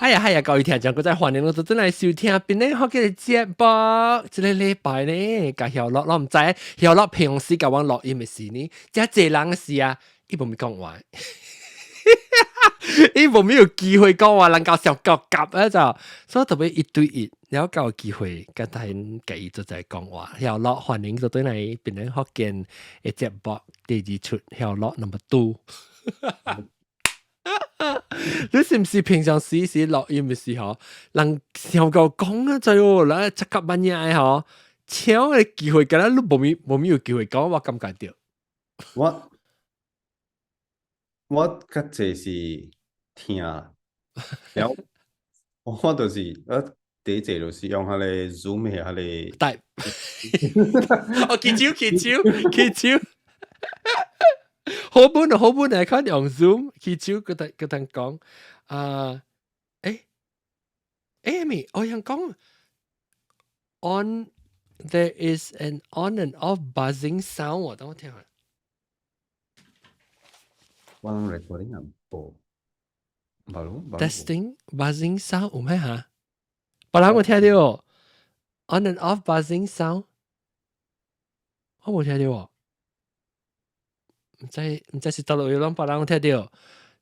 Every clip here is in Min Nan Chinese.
係啊係啊，各位聽眾，閣再歡迎我轉來收聽邊咧好嘅節目。這個禮拜呢，共曉樂，我毋知曉樂平時共我錄音的時呢，遮濟人的時啊，伊無咪講話，伊無咪有機會講話，人家上夠夾啊就，所以特別一對一，了夠有機會佮大家伊做在講話。曉樂歡迎轉來邊咧福建的節目第二出曉樂 number two。你是毋是平常時時錄音的時候，人上夠講啊，就哦，來七級半夜的吼，搶的機會，敢若你無咪有機會講，我感覺著。我較濟是聽，了我就是我第一濟就是用彼個 Zoom 的彼個，對，哦，舉手舉手舉手，好本好本來看用 Zoom 舉手，佮佮講啊，欸 Amy，我想講 on there is an on and off buzzing sound，我等我聽下。我攏 recording 啊，無，無無。 Testing buzzing sound 有咩嚇？別人有聽著 on and off buzzing sound，我無聽著喎。毋知毋知是佗落位攏別人有聽著。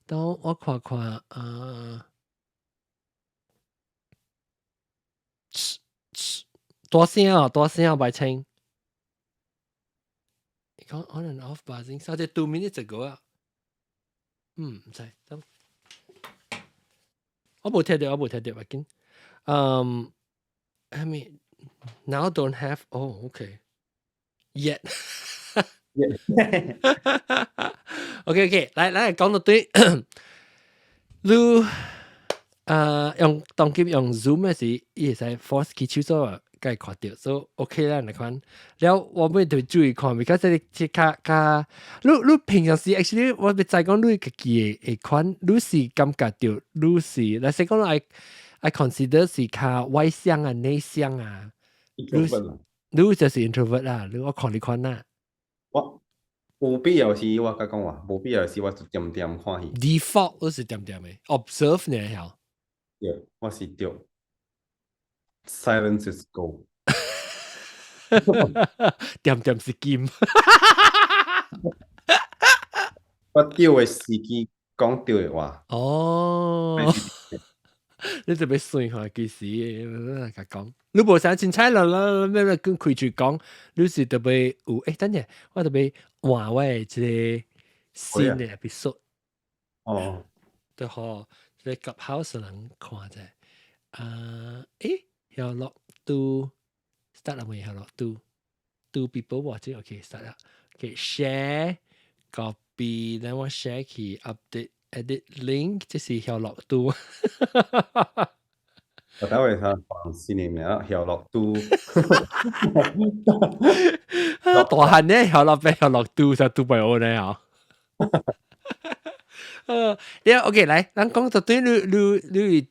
等我看看啊，大聲哦，大聲哦，白清。伊講 on and off buzzing sound，這 2 minutes ago 啊。嗯，毋知，等我無聽著，我無聽著，要緊。I mean now don't have. Oh, okay. Yet. OK，來來講到對，你用當今用 Zoom 的時，伊會使 force 舉手做，共伊看著，所以 OK 啦，那款。了我欲特別注意看，because 這個這較較，你平常時 actually 我欲知講你家己的款，你是感覺著你是，若是講 I consider 是較外向啊、內向啊，你你就是 introvert 啦，你我看你款啦。我無必要時我佮講話，無必要時我就恬恬看戲。 Default 都是恬恬的，observe 呢曉。對，我是對。Silence is gold。恬恬是金。我對的時機講對的話。哦。你特別算看幾時，共講。你無啥凊彩啦啦，咩咩跟開嘴講，你是特別有欸，等下我特別換我的這個新的 episode。哦。對吼，這個 Clubhouse 人看者。啊，欸，曉樂 two start 了未？曉樂 two people watching OK start 了。OK share copy，然後我 share 去 update edit link，這是曉樂 two。我等下他放新的名曉樂 two。大漢呢，曉樂變曉樂 two，就 two 百我呢啊。你 OK 來，咱講到對你你你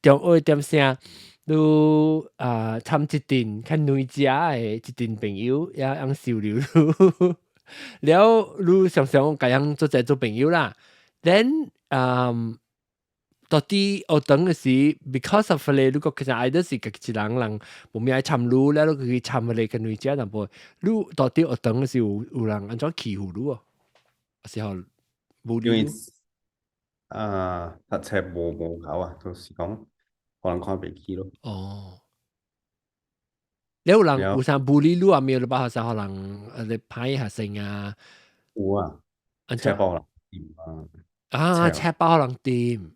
中學點聲，你啊參一陣較女食的一陣朋友，也樣收留你，了你常常共人做者做朋友啦。Then 到底學堂的時，because of 咧，你講其實愛的是家己一人人無咩愛參你，了你去參彼個女仔淡薄。你到底學堂的時有有人按怎欺負你哦？時候無因為啊，讀冊無無夠啊，就是講可能看袂起咯。哦，你有人有啥 bully 你啊？沒有你把學生可能你歹學生啊？有啊，冊包人掂啊。啊，冊包人掂，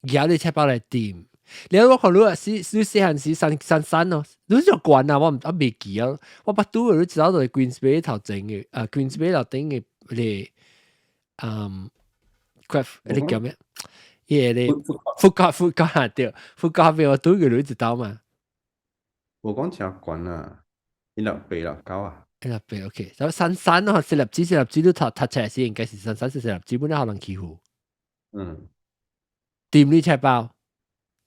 舉你冊包來掂。你我看你啊，是你細漢時散散散咯，你就慣啊，我毋我袂記啊。我捌拄你知道就 Queensway 頭前嘅，啊 Queensway 頭頂嘅你，嗯，你叫咩？伊個咧 food court food court 對，food court 邊我拄過你知道嘛？無講誠懸啊，一六八六九啊。一六八 OK，就散散咯，細粒子細粒子你讀讀冊時應該是散散細細粒子，本來予人欺負。掂你冊包？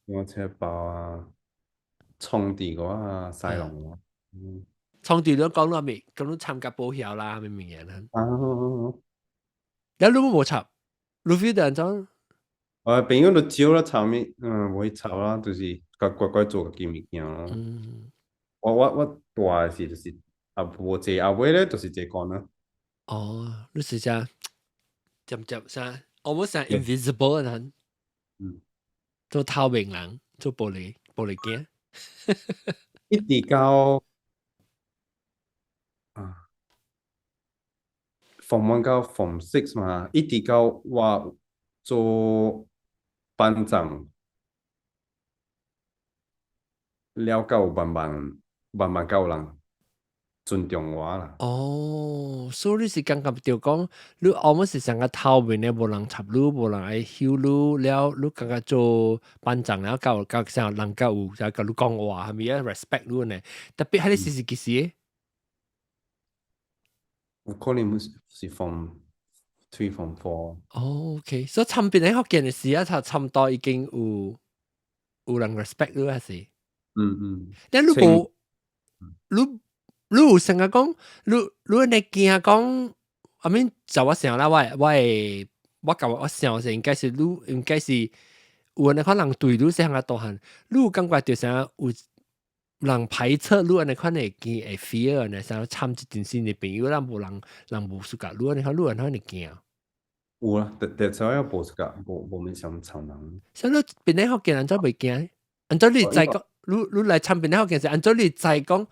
我冊包啊，創佇我啊，西龍我。嗯。創佇你講落未？講你參加保險啦，咩物件啊？啊。了你無插，你 feel 到按怎？我朋友都少啦，參物，無去吵啦，就是較乖乖做家己物件咯。我大的時就是啊，無坐後尾咧，就是坐關啦。哦，你是只接接啥？almost 像 invisible 人，做透明人，做玻璃鏡。一直到啊，Form 1 到 Form 6 嘛，一直到我做班長了，到慢慢慢慢夠人尊重我啦。哦，所以你是感覺著講，你 almost 是成個透明的，無人插你，無人愛羞你了，你感覺做班長了，夠夠成人夠有就共你講話，係咪啊？respect 你呢？特別係你是幾時？有可能是 Form 3 Form 4。哦，OK，所以參邊咧學見的時啊，就差唔多已經有人 respect 你還是？嗯嗯。但你無，你有成日講，你你驚講，I mean 就我想啦，我感覺我想是應該是你應該是有那款人對你細漢大漢，你有感覺著啥有人排斥你按呢款會驚會 fear 呢？啥參一陣新的朋友，咱無人人無 suka 你按呢款，你按呢款會驚？有啦，特特主要無 suka，無無勉強參人。所以你邊咧福建人怎袂驚？按怎你知講，你來參邊咧福建是按怎你知講？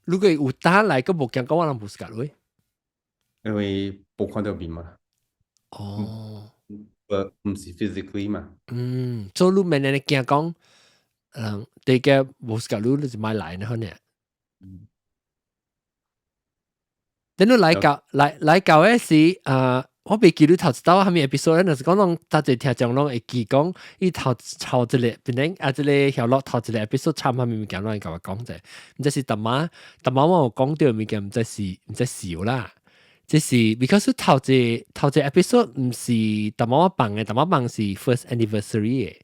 如果有膽來，閣無驚講我人無 suka 你？因為無看到面嘛。哦。毋是 physically 嘛。嗯，所以你免按呢驚講，第一個無 suka 你，你就莫來呢款爾。等你來到的時，啊，我袂記得頭一道啥物 episode，若是講攏大濟聽眾攏會記講，伊頭頭一個變成啊，這個曉樂頭一個 episode 參啥物物件，攏會共我講者。毋知是淡仔淡仔我有講著物件，毋知是有啦。這是 because 頭一個 episode 毋是淡仔我放的，淡仔放是 first anniversary 的。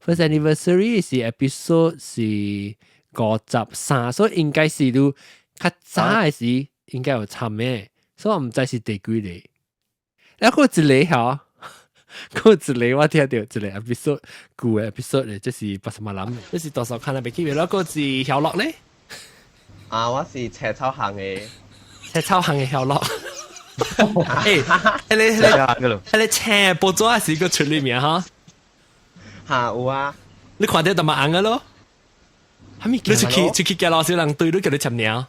first anniversary 是 episode 是53，所以應該是你較早的時應該有參的，所以我毋知是第幾個。然後一個吼，閣一個我聽著一個 episode 舊的 episode 咧，這是巴沙馬蘭，這是多數看得袂起。然後閣是曉樂咧，啊，我是斜草行的，斜草行的曉樂。欸，彼個青報紙是個出裡面哈？哈有啊，你看著淡仔紅个咯？啥物？你出去行路時，人對你叫你簽名。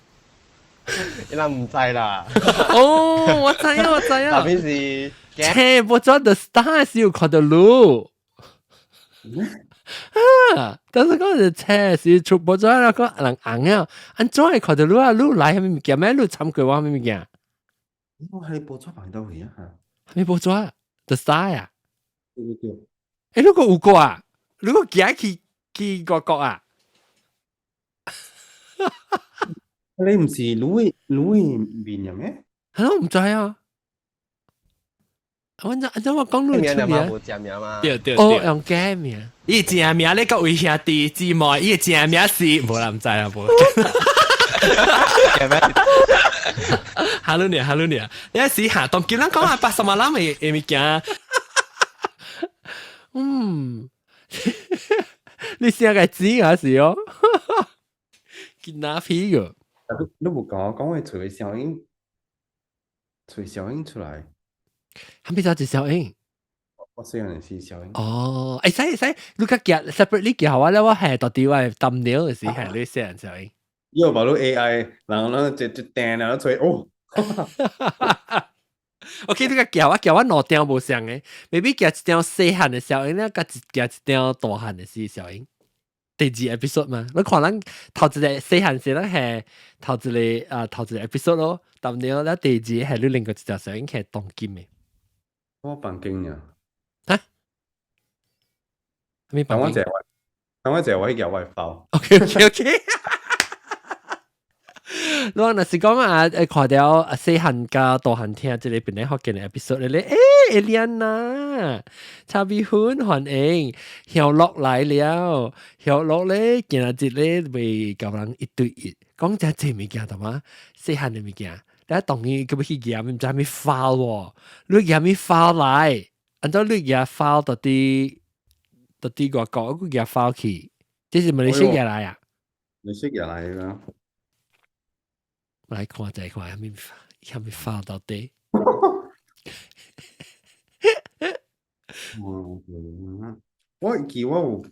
伊人毋知啦。哦，我知啊，我知啊。特別是青報紙 The Star 是有看著你。啊！但是講是青是出報紙啦，講人紅啊，按怎會看著你啊？你來啥物物件咩？你參過我啥物物件？我喺報紙旁到去啊！啥物報紙？The Star 啊？對對對。欸，你閣有過啊？你閣行去外國啊？你毋是你的面嘅咩？係我毋知啊。我怎怎我講你出名？無正名嘛？對對。哦，用假名。伊正名咧，各位兄弟姊妹，伊正名是無人知啊，無。正名。哈囉呢，哈囉呢，你試下當叫人講啊，巴沙馬蘭的物件。嗯，你寫個字還是哦？見哪皮個？你無講我講會揣小英，揣小英出來。還沒找一小英？我雖然是小英。哦，會使會使，你較夾 separately 夾我咧，我係到底我係抌料的時係你寫小英。又把你 AI，然後呢就掟然後揣哦。 OK，你較夾我夾我兩張無相的，maybe 夾一張細漢的小英，咧佮夾一張大漢的是小英。第二 episode 嘛，你看咱頭一個細漢時，咱係頭一個啊頭一個 episode 咯，但了咧第二係你另外一條小英係當金的。我房間呀。哈？咩等我一下，等我一下，我去夾我的包。 OK。你若是講啊，看著啊細漢佮大漢聽這個邊咧福建的 episode 咧，欸，Eliana，茶米粉歡迎，曉樂來了，曉樂咧今仔日咧袂共人一對一講誠濟物件，懂嗎？細漢的物件，你當伊閣欲去驗，毋知啥物 file 喎，你驗物 file 來，按照你寄 file 到底外國，佮寄 file 去，這是馬來西亞來啊？馬來西亞來啦。來看一看，啥物 file 到底？我記我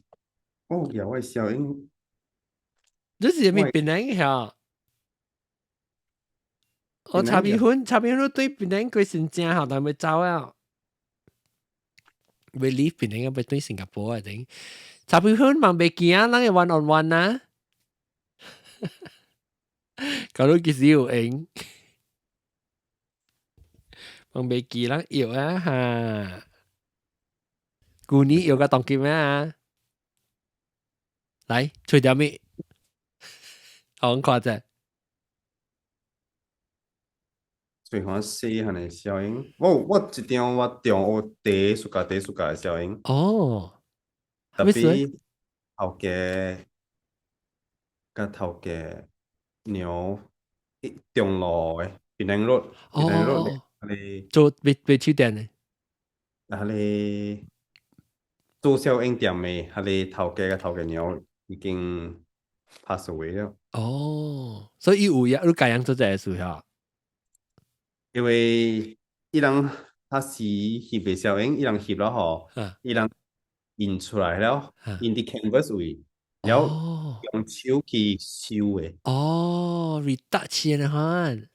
有寄我小英。這是啥物檳城遐？我炒米粉，炒米粉對檳城過新正好，但欲走啊。欲離檳城欲對新加坡啊頂。炒米粉嘛袂驚，咱會 one on one 啊。搞到幾時有閒？嘛袂記咱搖啊哈。舊年搖個當今啊。來，吹點物？好看者。最歡細漢的小英，我一張我中學第一暑假第一暑假的小英。哦，特別頭家佮頭家娘中路的檳城路，檳城路彼个做賣手電的，彼个做小英店的，彼个頭家佮頭家娘已經 pass away 了。哦，所以伊有影，你家樣做這個事吼？因為伊人彼時翕的小影，伊人翕了吼，伊人印出來了，印佇 canvas 位，然後用手去修的。哦，retouch 的款。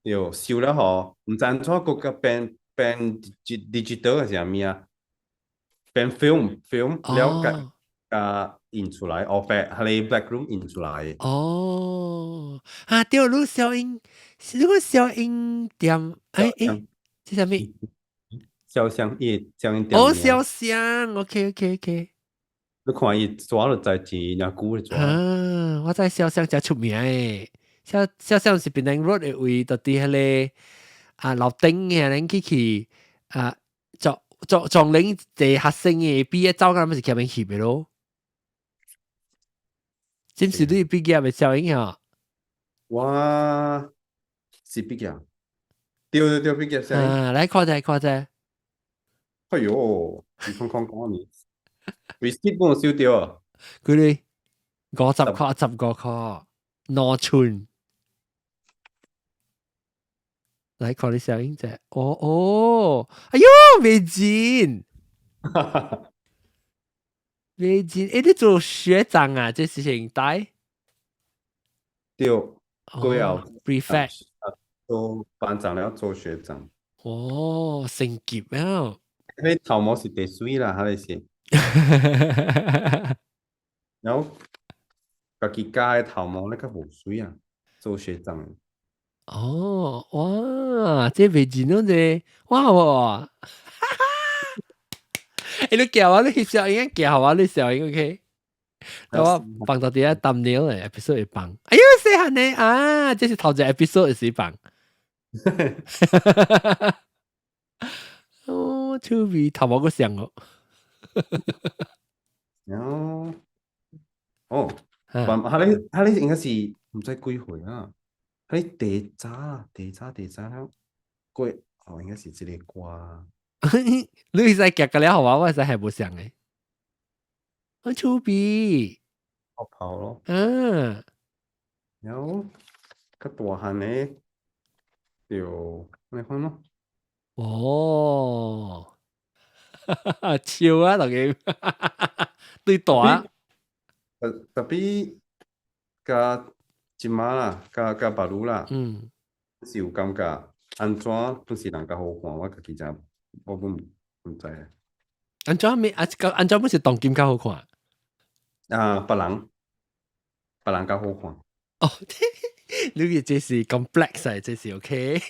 對，修了吼，毋知按怎閣閣變 digital 還是啥物啊？變 film 了，共共印出來，後壁彼个 black room 印出來。哦，啊對，你小英，你個小英店，欸欸，這啥物？肖像，伊小英店。哦，肖像，OK OK OK。你看伊抓就知錢誠久的抓。啊，我知肖像誠出名的，肖像是檳城 road 的位，就佇彼个啊樓頂嘅，恁去啊撞恁一個學生的畢業照，敢毋是前面翕的咯？是毋是你畢業的小英啊？我是畢業，對對對，畢業小英。啊，來看者看者。哎喲，你看看講你，receipt 幫我收掉啊？幾鐳？50塊，15塊，2寸。來看你小英者，哦哦，哎喲，袂真，袂真，欸，你做學長啊？這是現代？對，過後 prefect 做班長了，做學長。哦，升級了。彼頭毛是第媠啦，彼个是。然後家己剪的頭毛咧較無媠啊，做學長。哦，哇，這袂真咯這，哇喎！欸，你叫我你翕小英，叫我你小英，OK？我放到底下 thumbnail 的 episode 會放。哎喲，細漢呢啊，這是頭一個 episode 時放。哦，趣味頭毛閣像哦。哦，哦，彼個應該是毋知幾歲啊？彼個第早第早第早了過，哦，應該是這個歌。你會使夾個了，好啊，我會使還無像的。好趣味。泡泡咯。嗯。然後較大漢的就按呢款咯。哦，笑啊，大家對大。特別佮這馬啦，佮別魯啦，是有感覺按怎本是人較好看，我家己真我本毋知啊。按怎物啊？按怎本是當今較好看？啊，別人較好看。哦，你個這是 complex 啊，這是 OK。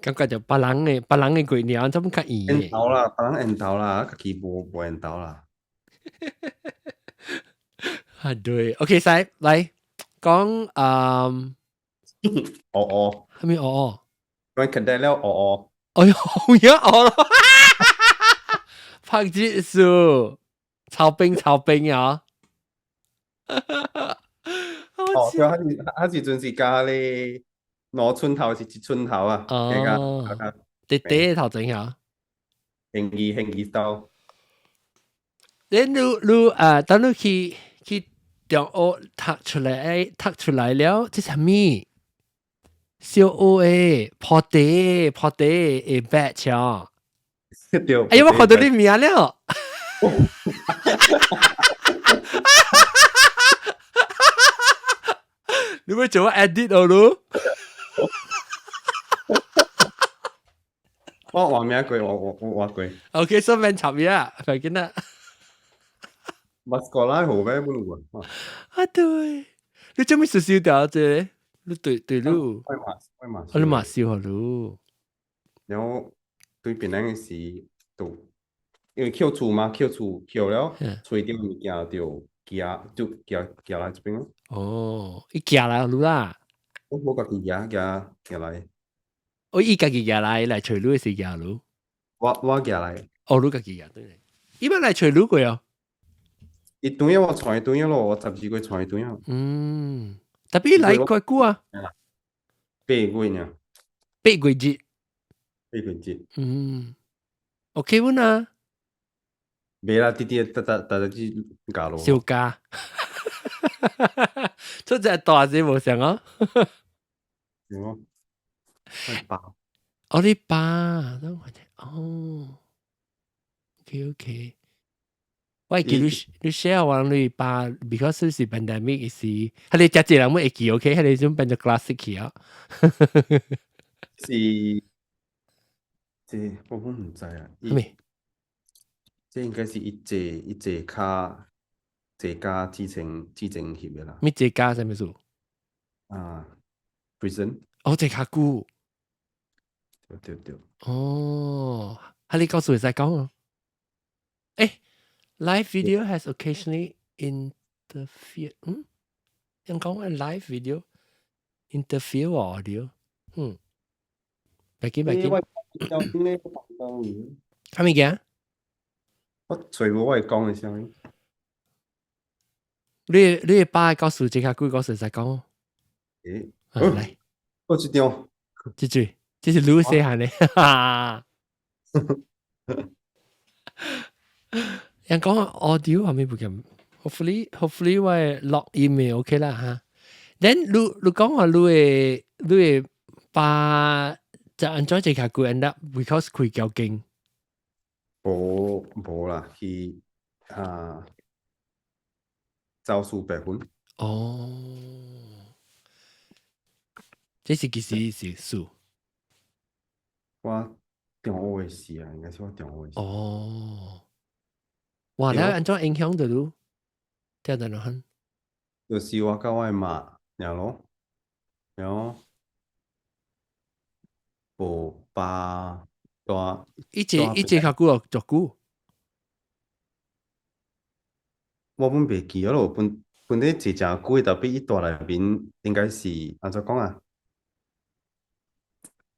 感覺就別人的過年怎麼較圓？緣投啦，別人緣投啦，家己無緣投啦。啊對，OK，使來講，嗯，哦哦，係咪哦哦？講 cadet 了哦哦。哎喲，有哦咯，拍結束，操兵操兵啊！哦，對，彼時陣是佮咧2寸頭是1寸頭啊？哦，弟弟頭前嚇。興義興義兜。你你你啊，當你去中學讀出來，讀出來了，這啥物？小學的破地破地的 batch 啊！對。哎呀，我看到你名了。你會做我 edit 哦，咯？我換名過，我換過。 OK，所以免插嘢啊，快緊啦。馬斯過來好咩？不如啊。啊對，你做咩少少掉啫？你對對你，我嘛我嘛。你嘛笑你。然後對別人的時，就因為扣厝嘛，扣厝扣了，揣著物件就寄就寄寄來這邊咯。哦，伊寄來你啦。我無家己寄寄寄來。我伊家己寄來來揣你是寄你。我寄來。哦，你家己寄對。伊捌來揣你過哦。伊轉我揣伊轉咯，我12月揣伊轉。嗯，特別來幾久啊？8月呢。8月日。 8月日。嗯，OK 阮啊。袂啦，弟弟逐逐逐逐去教咯。小家，出隻大字無相哦。是哦。我爸。哦，你爸，哦。OK OK。我記你 share 完你爸，because 是 pandemic 時，佢哋食一人會記 OK，佢哋種變做 classic 去啊。是，這我本毋知啊。咩？這應該是伊坐伊坐較坐監之前翕的啦。咩坐監啥物事？啊，prison。哦，坐較久。對對對。哦，哈你告訴會使講哦。欸，live video has occasionally interfered。嗯，人講話 live video interfere audio。嗯，別緊別緊。啥物件？我隨無我會講的聲音。你爸告訴這較久，告訴會使講。欸，來，我這張。這句，這是你細漢的，哈。人講 audio 係咪不咁？Hopefully 我錄音會 OK 啦嚇。Then 你講話你會爸就按怎這較久 end up because 開交警？無無啦，去啊走私白粉。哦，這是幾時是數？我中學的時啊，應該是我中學的時。哦，哇！你按怎影響到你？聽得落很。就是我佮我的媽爾咯，然後無爸帶。伊這伊這較久哦，足久。我本袂記咯，本本咧坐誠久，特別伊蹛內面應該是按怎講啊？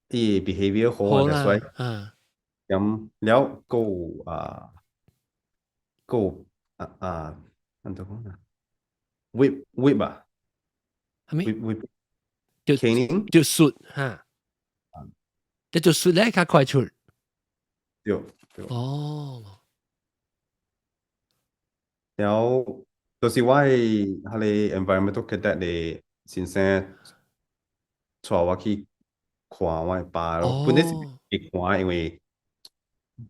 伊 behavior 好啊，就所以咁了，閣有啊，閣有啊啊，按怎講啊？whip whip 啊？啥物？whip whip 就 caning 就術哈，這就術咧較快出。對對。哦。然後就是我的彼個 environmental cadet 的先生帶我去看我的爸咯，本來是會看，因為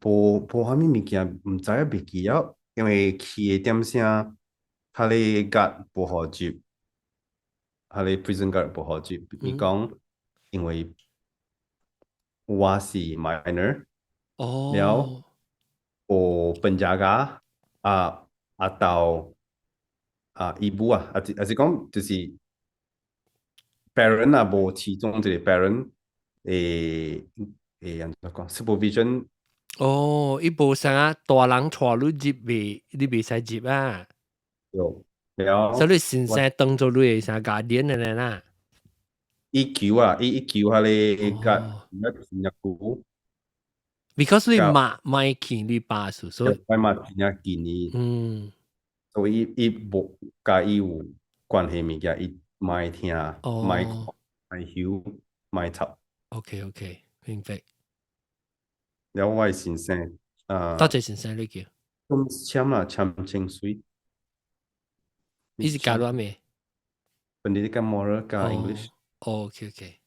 無啥物物件，毋知影袂記了，因為去的點聲，彼個 guard 無予入，彼個 prison guard 無予入，伊講因為我是 minor，了無 penjaga 啊 atau 啊 ibu 啊，啊是講就是 parent 啊，無其中一個 parent 會按怎講 supervision。哦，伊無啥大人帶你入袂，你袂使入啊。對，了。所以先生當做你的啥 guardian 的啦。伊求啊，伊求彼個甲真正久。 Because 你媽媽見你爸數，所以我媽真正見伊。所以伊無佮伊有關係物件，伊嘛會聽，嘛會看，嘛會曉，嘛會插。 OK OK，明白。了我的先生啊，多謝先生你叫，咁簽啦，簽清水。你是教咗咩？ Pendidikan moral 加 English。哦，OK。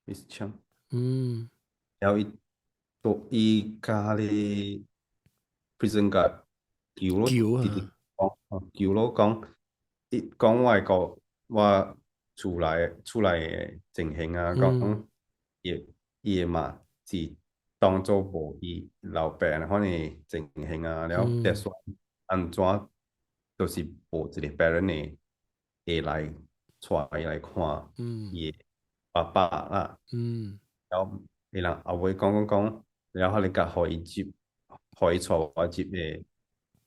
Miss 簽。然後伊都伊佮咧 prison guard 求咯，求啊，直直講，求咯講，伊講我個我厝內的情形啊，講伊伊的嘛是當做無伊老爸按款的情形啊，了後說按怎就是無一個 parent 的會來帶伊來看伊的爸爸啦，然後伊人後尾講講講，然後你共予伊接，予伊帶我入的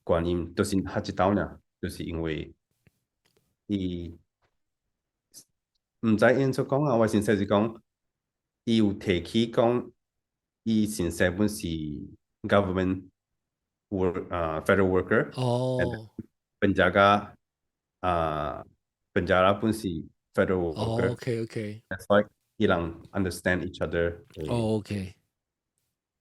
原因，就是較一道爾，就是因為伊毋知𪜶怎講啊，我先生是講，伊有提起講，伊先生本是 government work 啊 federal worker，penjaga 啊 penjara 本是 federal worker。 That's why 伊人 understand each other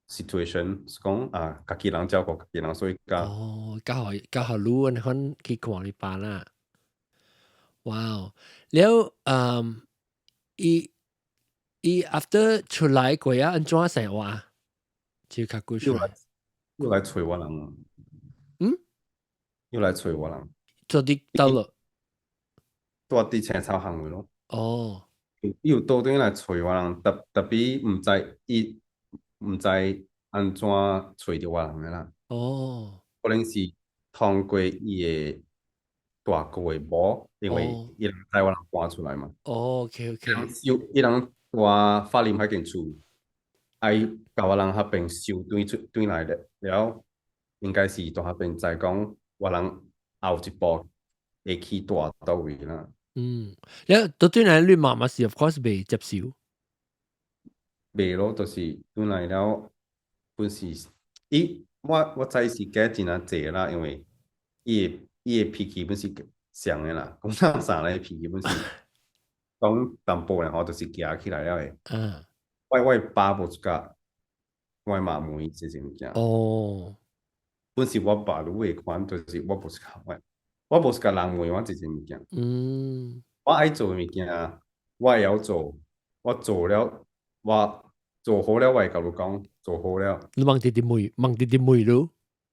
situation，是講啊，家己人照顧家己人，所以佮哦，較好較好擼按款去看你爸啦。哇，了嗯，伊伊 after 出來過啊，按怎生活？就較久出來，又來揣我人。又來揣我人。做佇佗落？住佇青草巷位咯。伊有倒轉來揣我人，特特別毋知伊毋知按怎揣著我人的啦。可能是通過伊的大哥的某，因為伊人知我人搬出來嘛。收伊人蹛法林彼間厝，愛共我人彼邊收轉出轉來的，了應該是蹛彼邊知講我人後一步會去蹛佗位啦。嗯，了倒轉來你媽媽是 of course 袂接受。袂咯，就是轉來了，本是伊我知是加真仔濟啦，因為伊的脾氣本是像的啦，講啥啥咧脾氣本是講淡薄咧吼，就是行起來了的。我的爸無 suka 我的媽問伊這種物件。本是我爸愈會款，就是我無 suka 我無 suka 人問我這種物件。我愛做的物件，我會曉做，我做了，我做好了，我會共你講做好了。你問直直問，問直直問你。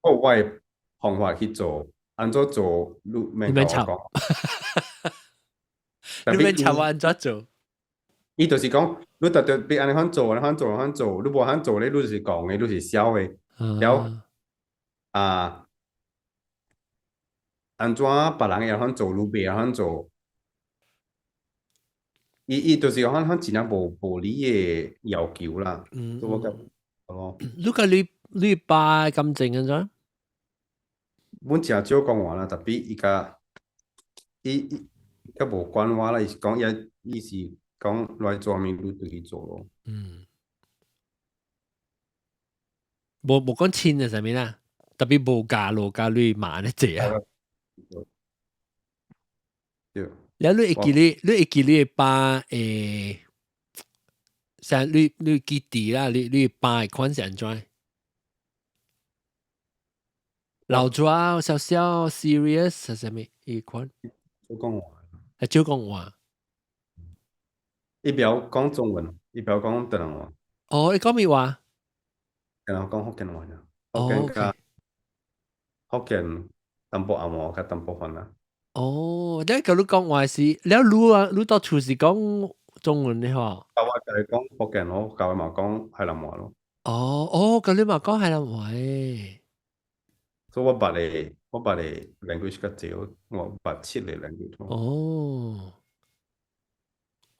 我有我的方法去做，按怎做，你免共我講。你免吵我按怎做。伊就是講，你特別欲按呢款做，按呢款做，按呢款做，你無按做咧，你就是戇的，你是痟的。了啊，按怎別人會曉做，你袂曉做？伊就是講款真正無無理的要求啦。我感覺咯。你佮你爸感情按怎？阮誠少講話啦，特別伊佮伊較無管我啦，伊是講伊伊是講來做啥物，你就去做咯。嗯。無講親啊，啥物啦？特別無教落教你媽咧濟啊。對。了你會記你爸會，像你記得啦，你爸的款是按怎？老抓少少 serious 係啥物？伊款？少講話。係少講話。伊袂曉講中文，伊袂曉講唐人話。哦，伊講咩話？敢若講福建話爾。福建佮福建淡薄紅毛佮淡薄番仔。哦，你佮你講話是，了你啊，你到厝是講中文的吼？啊，我共伊講福建咯，共伊嘛講海南話咯。哦哦，佮你嘛講海南話誒。所以我捌的 language 較濟，我捌七个 language。哦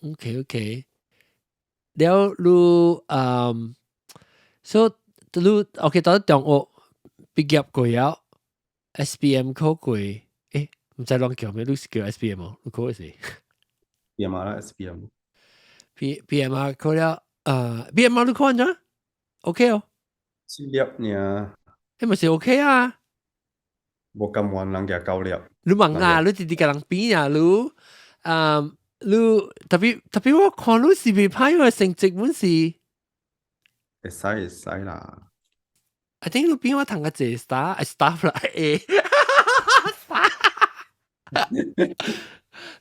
，OK。了你嗯，所以你 OK 到中學畢業過了，SPM 考過，欸，毋知攏叫咩？你是叫 SPM 哦？你考的是 PMR 啦，SPM。 PMR 考了，PMR 你考按怎？OK 哦。七粒爾。彼嘛是 OK 啊。無甘願人舉九粒。你問啊，你直直共人比啊，你，你特別特別我看你是袂歹，因為成績本是。會使會使啦。 I think 你比我讀較濟 star staff 啦 A。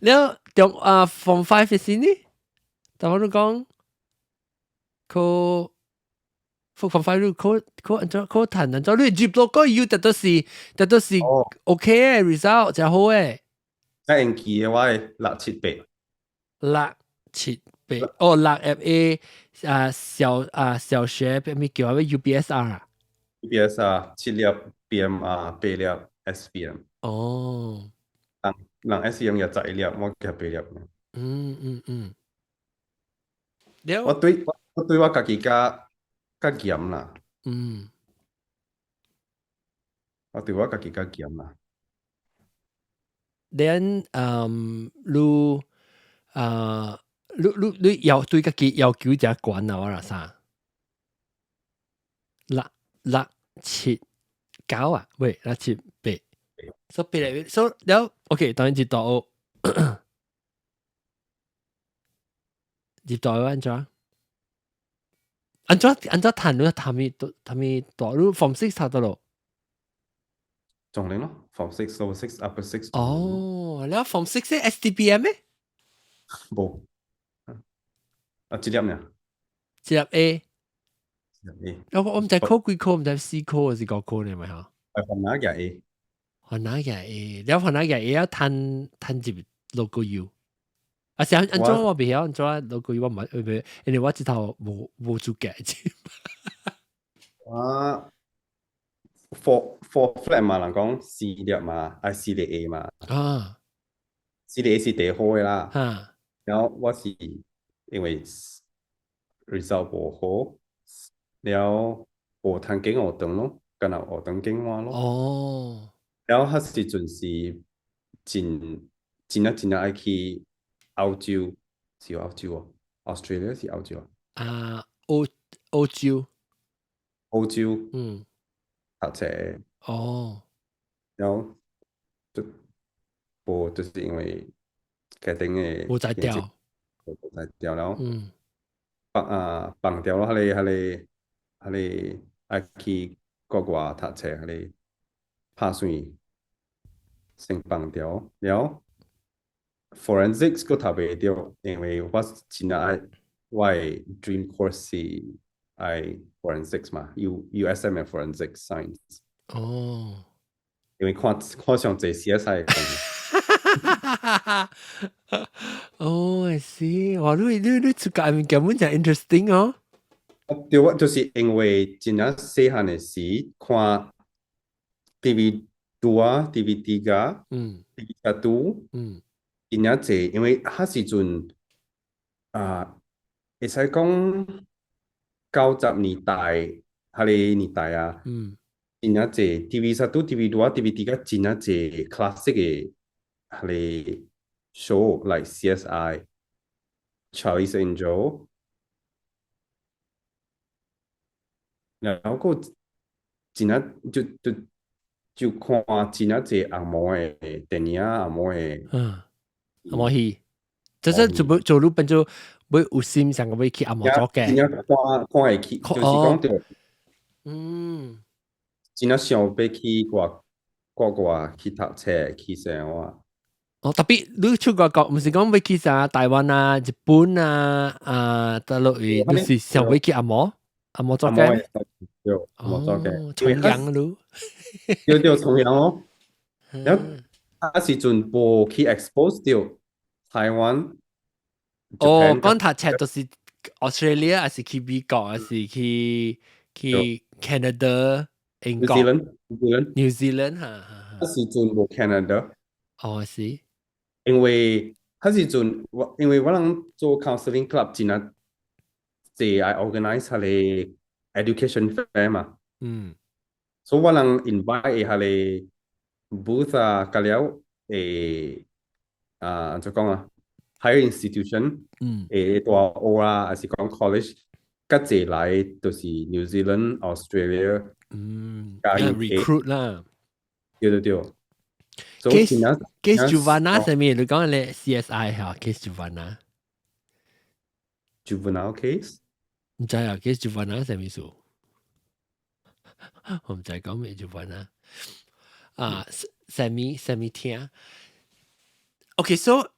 了中啊 Form 5 嘅時呢？但我都講，考 Form 5 你考考按怎考趁按怎你入到個 U 得都是 OK 嘅 result 真好嘅。喺英記嘅話，六七八。六七八哦，六 FA 啊小啊小學咩叫咩 UPSR 啊？UPSR 七粒 BMR 八粒 SPM。哦。人人 SPM 有11粒，我夾八粒。我對我家己較較嚴啦。我對我家己較嚴啦。 Then 你啊，你你你要對家己要求誠懸啊，我啦啥？六六七九啊，喂，六七八，所以八嚟，所以了，OK，當然入大學，入大學按怎？按怎按怎趁你讀物讀物大？你 Form 6 讀佗落？中年咯，Form 6 Lower 6 Upper 6。哦，了 Form 6 係 STPM 咩？無，啊，一粒爾。一粒 A。一粒 A。我毋知考幾科，毋知四科還是五科呢？咪嚇？係番哪個 A？番哪個 A？了番哪個 A 要趁趁入 local U。啊是按怎我袂曉按怎 local U 我毋捌，因為我這頭無無資格。我 four flat 嘛，人講四粒嘛，愛四粒 A 嘛。四粒 A 是第好的啦。然後我是因為 result 無好，了無通揀學堂咯，干焦學堂揀我咯。了彼時陣是真真啊真啊愛去澳洲，是澳洲哦，Australia 是澳洲啊？啊，澳澳洲。澳洲。讀冊。然後就無就是因為家庭的無才調。無才調了。放啊放掉咯，彼個彼個彼個愛去國外讀冊，彼個拍算先放掉了。Forensics 閣讀袂著，因為我真愛我的 dream course 是愛 forensics 嘛，USM 的 forensic science。因為看看上濟 CSI 的。哦，I see。哇，你你你出界物件本真 interesting 哦。對，我就是因為真正細漢的時看 TV 2啊，TV 3，TV 2，真正濟，因為彼時陣啊，會使講90年代，彼個年代啊，真正濟 TV 1、TV 2、TV 3真正濟 classic 的彼個 show，like CSI、Charlie's Angel，然後閣真正就就就看真正濟紅毛的電影，紅毛的，紅毛戲，就是做做你變做欲有心想講欲去紅毛做嘅，真正看看會起，就是講著，真正想欲去外國外去讀冊去生活。哦，特別你出國國，毋是講欲去啥台灣啊、日本啊、啊，大陸去，你是想欲去紅毛紅毛做嘅？對，紅毛做嘅。重陽路。對對，重陽哦。然後啊時陣無去 expose 到台灣。哦，講讀冊就是 Australia，還是去美國，還是去去 Canada、英國、 New Zealand、 New Zealand 哈。彼時陣無 Canada。哦，是。因為彼時陣我因為我人做 counseling club 真啊濟愛 organize 彼個 education fair 嘛。所以我人 invite 彼個 booth 啊，甲了會啊，按怎講啊？higher institution，會大學啊，還是講 college，較濟來就是 New Zealand、Australia，加 recruit 啦。對對對。 Case case Juvenile 啥物？你講咧 CSI 嚇，case Juvenile。 Juvenile case？毋知啊，case juvana 啥物意思？我毋知講咩 juvana 啊，啥物啥物聽？OK，so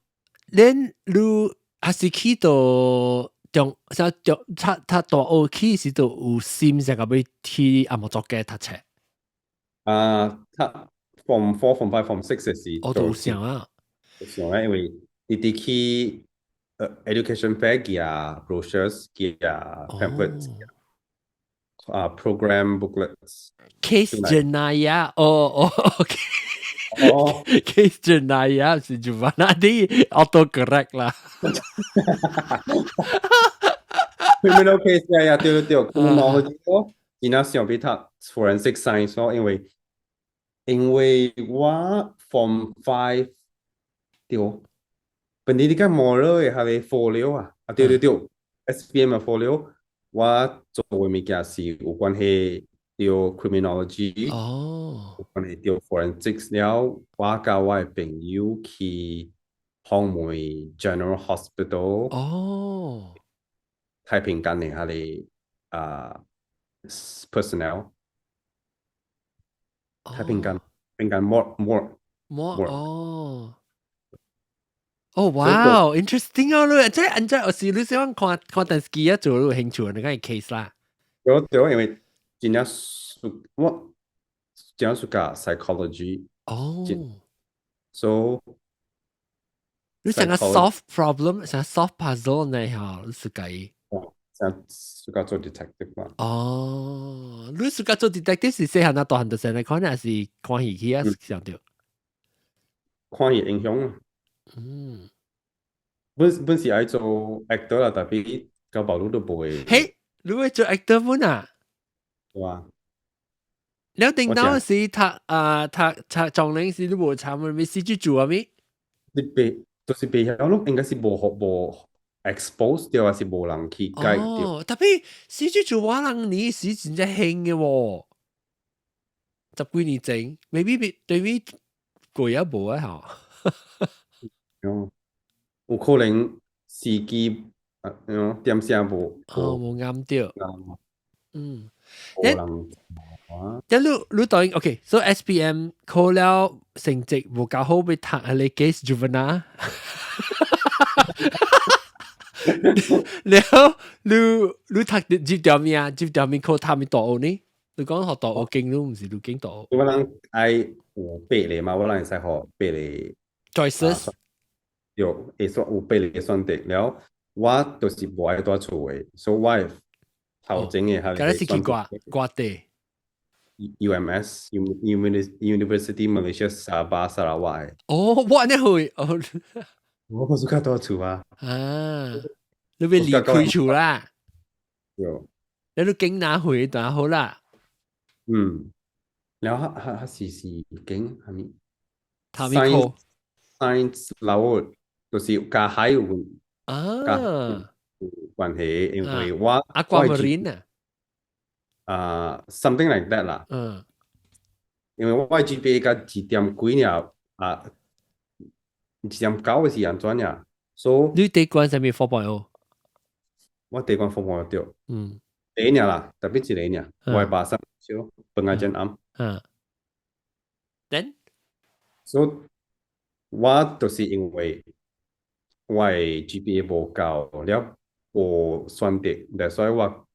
恁你還是去到中，像中，他他大學去時就有心想講欲去紅毛作家讀冊。啊，他 form four、form five、form six 的時，我都有想啊。想啊，因為直直去education fair 寄啊 brochures 寄啊 pamphlets 啊 program booklets。 Case jenayah，哦哦，OK。哦，case jenayah 是 juvana 啲 auto correct 啦。 criminal case 呀，對對對，criminal 我真正想欲讀 forensic science 咯，因為我 form five 對，本地你講 moral 的係 folio 啊，啊對對對，SPM 的 folio，我做的物件是有關係著 criminology，有關係著 forensics 了，我佮我的朋友去訪問 General Hospital，太平間的彼个啊 personnel，太平間平間 morgue morgue 摩哦。哦，哇，interesting 哦！你這按這有時你喜歡看看電視機啊，做有興趣，你講 case 啦。對對，因為真正我真正 suka psychology。So 你想個 solve problem，想 solve puzzle 呢？嚇，你 suka。想 suka 做 detective 嘛。哦，你 suka 做 detective 是細漢啊，大漢就成來看，還是看戲去啊？想著。看戲影響。本本是愛做 actor 啦，tapi 到頭路都無會。嘿，你會做 actor 本啊？哇！你頂到時讀啊讀讀狀元時，你無參咪試去做啊咪？你袂，就是袂曉咯，應該是無學無 expose 掉，還是無人去解掉。哦，tapi 試去做我人你是真正興嘅喎，十幾年前，maybe 對比過也無啊吼。哦，有可能時機啊，喲，點聲無哦，無啱著。無人啊。咁你你當然 OK，所以 SPM 考了成績無夠好，欲讀彼个 case juvana。了你你讀入條物啊？入條物考讀物大學呢？你講學大學經都毋是你經大學。我人愛有八个嘛，我人會使學八个 choices。對，會選有八个選擇了，我就是無愛蹛厝的，所以我會頭前的彼敢若是去掛掛地。 UMS University Malaysia Sabah Sarawak。哦，我呢會哦。我是較蹛厝啊。啊，你欲離開厝啦？對。你都經哪回就好啦。嗯，然後他他是經啥物？啥物科？Science 老就是佮海有有關係，因為我 Aquamarine 啊。啊，something like that 啦。因為我 GPA 佮2點幾爾啊，2.9是按怎爾？所以你第一關啥物 4.0？我第一關 4.0 對。第一爾啦，特別一個爾，我的巴生少，pengajian am。Then？所以我就是因為我的 GPA 無夠了，無選擇，所以我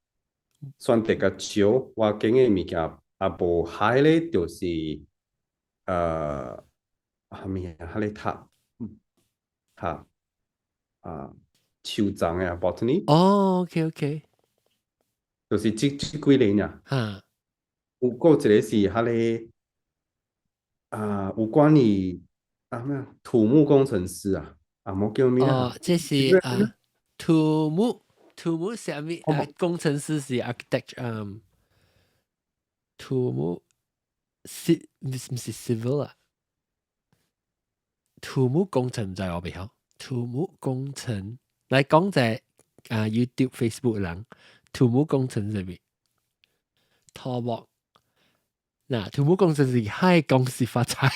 選擇較少，我揀的物件也無海咧，就是啥物啊？彼个讀讀啊樹叢的 botany。哦，OK。就是這幾個爾。有閣一個是彼个啊，有關於啊咩土木工程師啊，啊無叫咩啊？哦，這是啊土木啥物啊？工程師是 architect，土木是毋是 civil 啊？土木工程毋知我袂曉。土木工程來講者啊，YouTube、Facebook 人土木工程啥物？土木嗱，土木工程是海公司發財。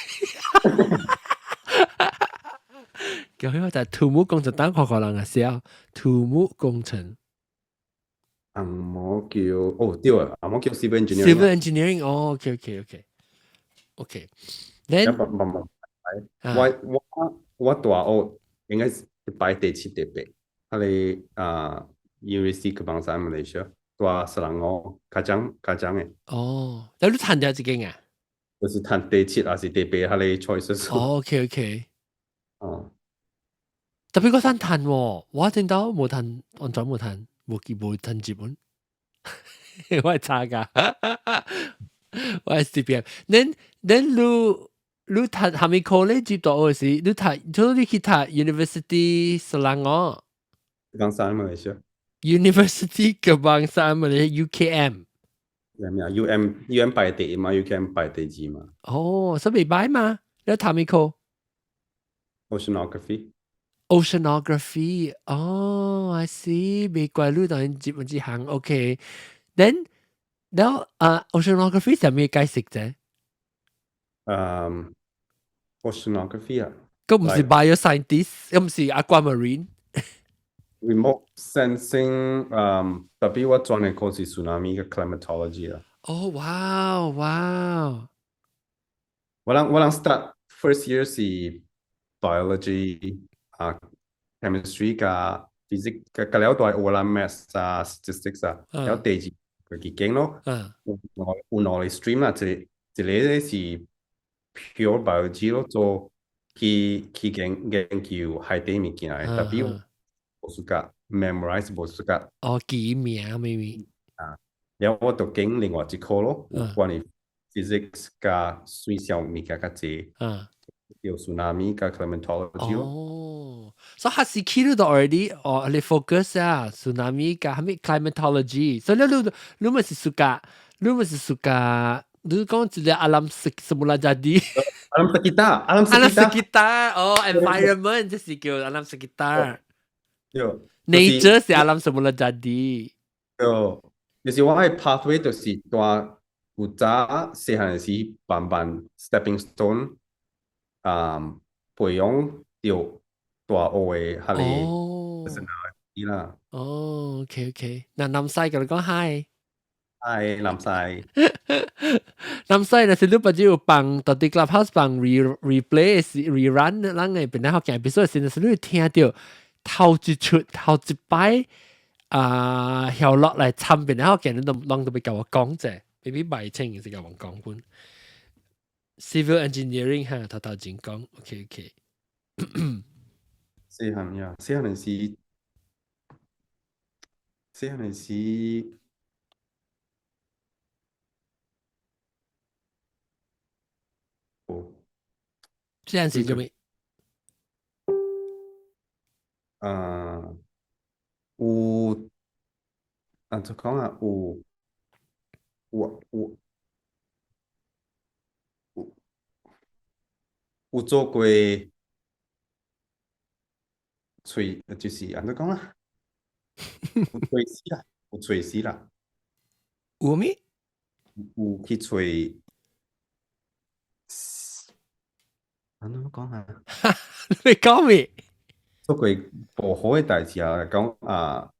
叫佢就土木工程，等看看人啊寫土木工程。紅毛橋，哦對啊，紅毛橋 civil engineering。 Civil engineering，哦，OK。Then 唔唔唔，我大學應該是排第七第八，彼个啊 Universiti Kebangsaan Malaysia，蹛雪蘭莪較講較講的。哦，那你讀著這間啊？就是讀第七還是第八，彼個 choices。哦，OK。哦。特別嗰陣讀喎，我聽到無讀，完全無讀，無記無讀日本，我係差㗎，我係 CPM。Then 你讀啥物科咧？入大學時，你讀，就你去讀 University Selangor。 Kebangsaan Malaysia。 Universiti Kebangsaan Malaysia UKM。咩啊？UM 排第一嘛，UKM 排第二嘛。哦，所以袂䆀嘛？你讀啥物科？Oceanography。 Oceanography，哦，I see，袂怪你當然入這行，OK。Then，然後啊，Oceanography 啥物解釋啫？嗯，Oceanography 啊，佮毋是 bioscientist，佮毋是 aquamarine。 Remote sensing，特別我專的科是 tsunami 佮 climatology 啦。哦，哇哇！我人 start first year 是 biology 啊，chemistry 佮 physics 佮佮了蹛學啦 maths 啊，statistics 啊，了第二個去揀咯。有兩個 stream 啦，一個咧是 pure biology 咯，做去研究海底物件的，特別無 suka memorize 無 suka。哦，記名咪啊，了我就揀另外一科咯，有關於 physics 佮水上物件較濟。叫 tsunami 佮 climatology 咯。哦，所以彼時起你都 already 哦，你 focus 啊，tsunami 佮啥物 climatology，所以你咪是 suka，你咪是 suka，你講一個 alam semula jadi。 Alam sekitar, alam Alam sekitar。 sekitar，哦，environment 這是叫 alam sekitar。對。 Nature 是 alam semula jadi。對，就是我的 pathway 就是蹛有早細漢時慢慢 stepping stone，啊，培養著大學的彼个 personality 啦。哦，OK，那南西共你講 hi。 Hi，南西。南西若是你捌有放到佇 Clubhouse 放 replay 是 rerun，咱的邊仔福建 episode 時，若是你會聽著頭一出頭一擺啊，曉落來參邊仔福建，你都攏都欲共我講者，maybe 賣清是共我講本。Civil engineering 哈，頭頭前講，OK。細漢呀，細漢時，哦，細漢時做咩？啊，有，按怎講啊？有做過揣，就是按怎講啊？有揣死啦，有揣死啦。有咩？有去揣，按怎講啊？你講咩？做過無好的代誌啊，講啊，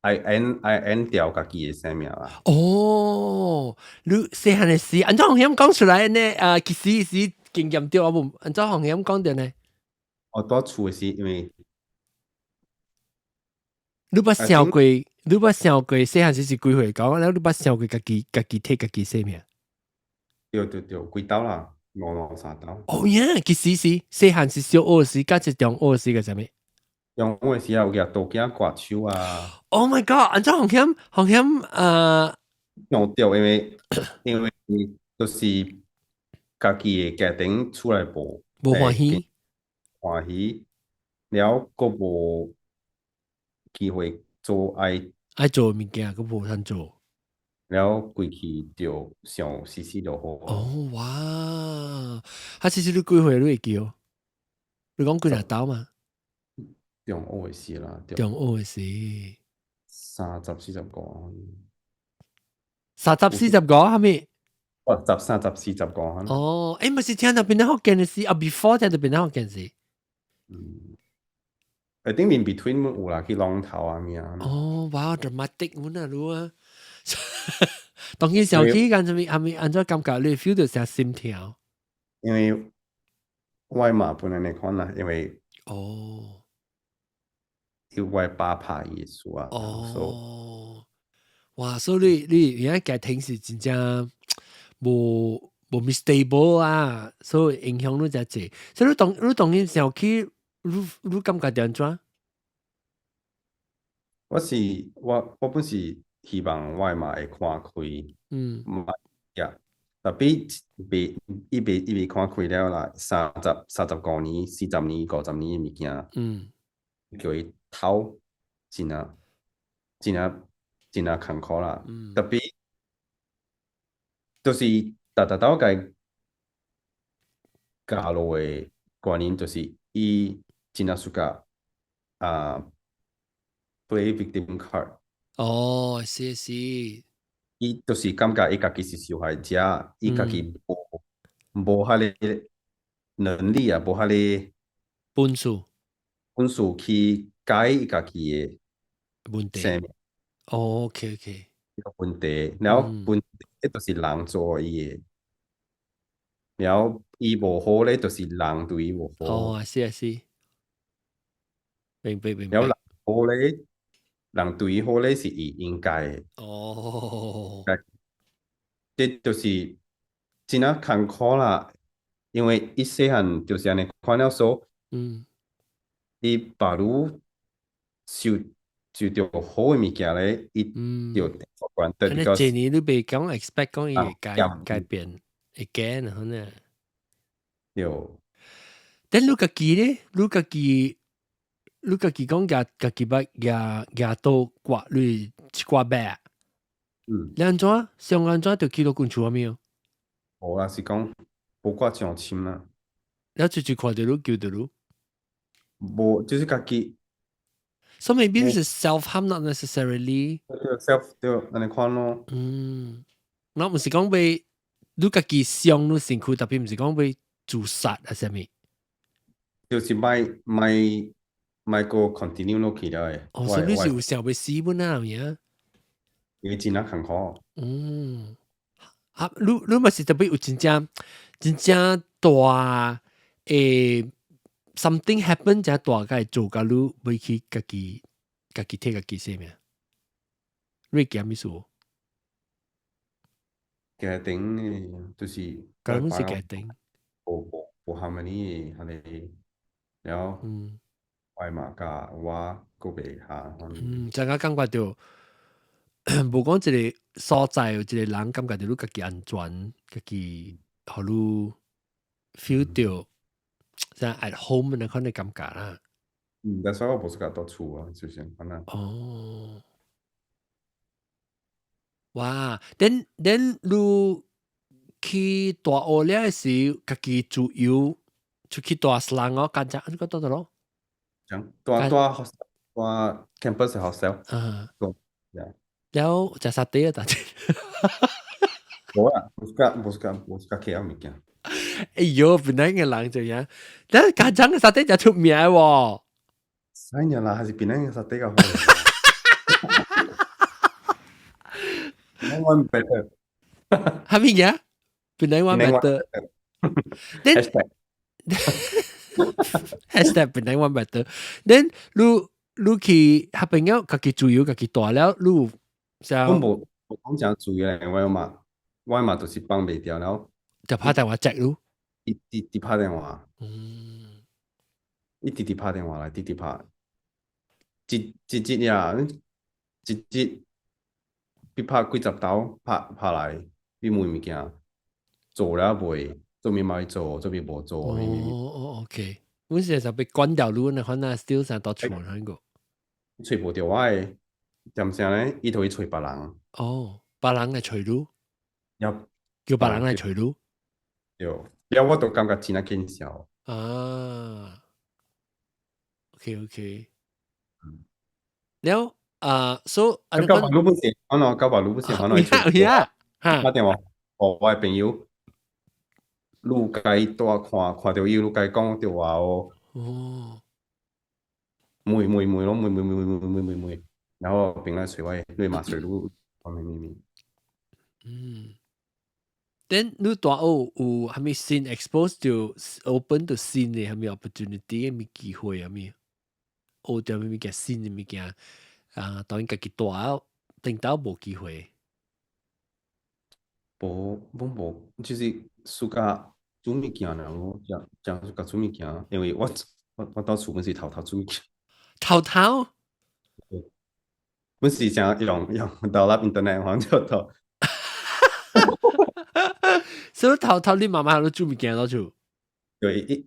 愛按掉家己的生命啊。哦，你細漢的時，按怎風險講出來呢？啊，其實是經驗著啊，無按怎風險講著呢？我蹛厝的時，因為你捌想過？你捌想過細漢時是幾歲講？了你捌想過家己提家己生命？對對對，幾刀啦，兩兩三刀。哦呀，其實是細漢是小學時，佮是中學時個啥物？中學時啊，有舉刀仔割手啊。 Oh my god！按怎風險風險？用著，因為就是家己的家庭厝內無無歡喜，歡喜，了閣無機會做愛愛做的物件，閣無通做。了規氣就想死死就好。哦哇！啊，其實你幾歲你會記哦？你講幾若刀嘛？中學的時啦，中學的時，三十四十個，三十四十個係咪？哦，十三十四十個。哦，毋是聽著邊個福建的時，啊，before 聽著邊個福建時。I think in between 有啦，去浪頭啊咩啊。哦，哇，dramatic 滿啊，你啊！當佢想起間，係咪按怎感覺？你 feel 到成心跳？因為我媽本來來看啦，因為因為我爸拍伊輸啊。哦，哇！所以你而家家庭是真正無無 stable 啊，所以影響你真濟。所以你當然想起，你感覺點怎？我本是希望我媽會看開，呀，tapi 未伊未看開了啦，35年、40年、50年的物件，叫伊偷，真啊真啊真啊艱苦啦。Tapi 就是逐逐兜共教落的觀念，就是伊真啊 suka 啊 play victim card。哦，是是。伊就是感覺伊家己是受害者，伊家己無彼个能力啊，無彼个本事，本事去改伊家己的問題。生命。哦，OK。問題，然後問題就是人做伊的，然後伊無好咧，就是人對伊無好。哦，是啊是，明白明白。然後人好咧，人對伊好咧是伊應該的。這就是真啊艱苦啦，因為伊細漢就是按呢看了說，伊把汝受著好的物件咧，伊就關按呢這年你袂講 expect 講伊會改變，會改可能。對。但你家己咧，你家己講家己捌舉刀割你一掛肉。你按怎？上按怎就去到滾厝啊沒有？無啦，是講無割上深啦。你直直看著你救著你？無，就是家己。 So maybe this is self harm, not necessarily. 對 self 對，按呢款咯。嗯，我毋是講欲你家己傷你身軀，tapi 毋是講欲自殺啊啥物。就是莫閣 continue 落去了的。哦，所以你是有想欲死本啊，有影？因為真啊艱苦。嗯，啊，你嘛是特別有真正真正大誒，something happen 真大個做甲你欲去家己替家己生命？你驚咩事？家庭的，就是根本是家庭。無 harmony 的，彼個，然後我媽佮我閣袂合。嗯，就我感覺著，無講一個所在有一個人感覺著你家己安全，家己予你 feel 著像 at home 那款的感覺啦。嗯，但是我無 suka 蹛厝啊，就是按呢。哦。哇，then 你去大學了時，家己自由出去蹛 Selangor 哦，敢只你講倒咯？講蹛 campus hostel。啊。了食沙爹啊，大姐。無啦，無 suka 無 suka 無 suka 其他物件。哎喲，本來个人就樣，但家長的沙爹就出名喎。啥人啦？還是檳城的沙爹較好。檳城 one better。係咪嘢？檳城 one better。 Hashtag。 #檳城 one better。Then 你去彼邊了，家己自由，家己蹛了，你像。我無講誠自由咧，我嘛就是放袂牢了。就拍電話接你。伊直直拍電話。伊直直拍電話來，直直拍。一一日呀，一日比拍幾十兜拍來，你問物件做了未？做物嘛做，做物無做。哦，OK。阮是就欲關掉你，那可能 still 成蹛厝那個。揣無著我的，點聲咧？伊就去揣別人。哦，別人來揣你。叫別人來揣你。對，了我都感覺真啊見笑。啊，OK。了啊，所以九百路不是，可能九百路不是，可能有啊，打電話，予我的朋友，你共伊蹛看，看著伊，你共伊講著話哦。問問問咯，問問問問問問問，然後朋友隨我，你嘛隨你，講咩咩咩。Then 你大學有啥物新 expose to open to 新的啥物 opportunity，啥物機會啥物？學著啥物件新的物件啊？當然家己大頂到無機會。無，攏無，就是暑假煮物件爾，我食食暑假煮物件，因為我到厝本是偷偷煮物件。偷偷？本是想用 download internet 反正就。所以偷偷你媽媽都煮物件落厝？對，伊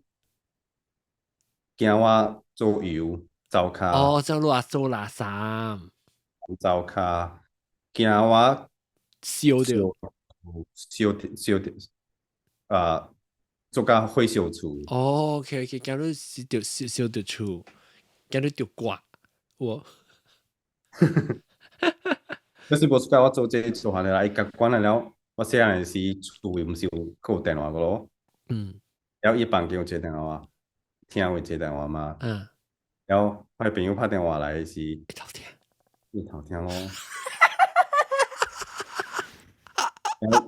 驚我做油灶跤。哦，做垃做垃圾。灶跤，驚我燒著。燒燒啊，做甲火燒厝。哦，OK，驚你是著燒燒著厝，驚你著掛，我。就是無 suka 我做這做下來，伊共關了，我細漢時厝位毋是有閣有電話個咯。了伊房間有一個電話，廳有一個電話嘛。了我朋友拍電話來時，伊偷聽。伊偷聽咯。了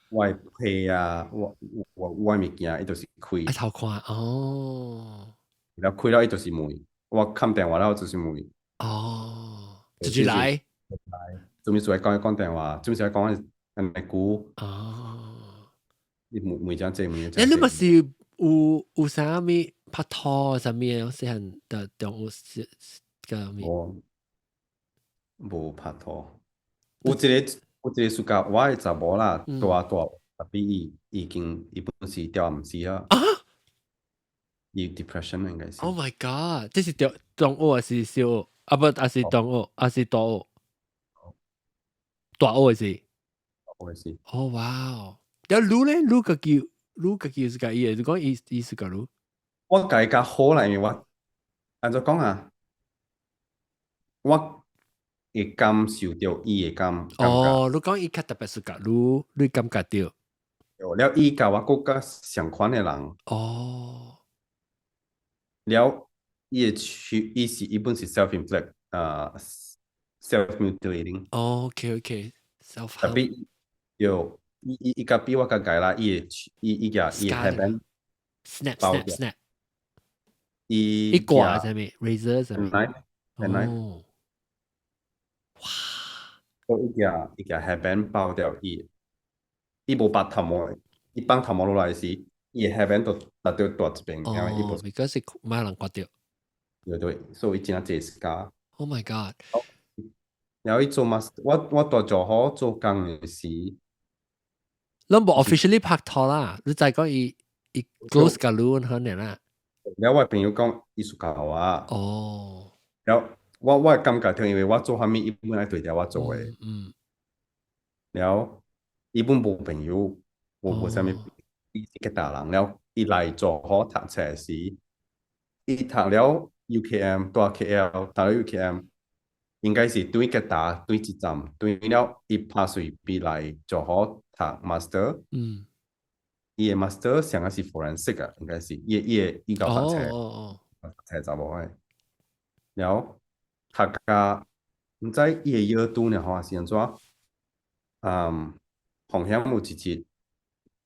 我被啊，我物件，伊就是開。愛偷看哦。了開了，伊就是問，我崁電話了就是問。哦，直接來。做咩事愛講講電話？做咩事愛講按呢久？哦。伊問問這濟問。欸，你嘛是有啥物拍拖啥物的？細漢的中學個物？無，無拍拖。有一個暑假，我的查某啦，大大特別伊已經伊本是吊毋死啊。啊？伊 depression 應該是。 Oh my god！這是中學還是小學？啊不，還是中學，還是大學？大學是？大學是。哦哇！了你咧，你家己是佮伊的，你講伊伊是佮你？我共伊較好啦，因為我按怎講啊？我會感受著伊的感覺。哦，你講伊較特別是佮你，你感覺著。了，伊佮我閣較相款的人。哦。了，伊的手，伊是伊本是 self-inflict，self-mutilating。哦，OK，self 特別有伊伊伊較比我較𠢕啦，伊的伊伊舉伊的 headband snap snap snap。伊伊掛啥物？razor 啥物？ knife。哦。哇！伊舉 headband 包掉伊，伊無拔頭毛，伊放頭毛落來時，伊的 headband 就達到大一邊。哦，because 是無人割著。對對，所以伊真濟 scar。 Oh my god！然後伊做 master，我蹛做好做工的時，攏無 officially 拍拖啦，你再講伊伊 close 佮你可能啦。了我朋友講伊 suka 我。哦。了我會感覺著，因為我做啥物，伊本愛對著我做的。了伊本無朋友，無啥物，伊是吉大人。了伊來做好讀冊時，伊讀了 UKM 蹛 KL，讀了 UKM，應該是對吉大對一站，對了伊拍隨便來做好讀 master。伊的 master 上個是 forensic 啊，應該是伊伊的伊個學冊，冊查某的。了讀甲毋知伊的腰拄爾吼是按怎？風險有一日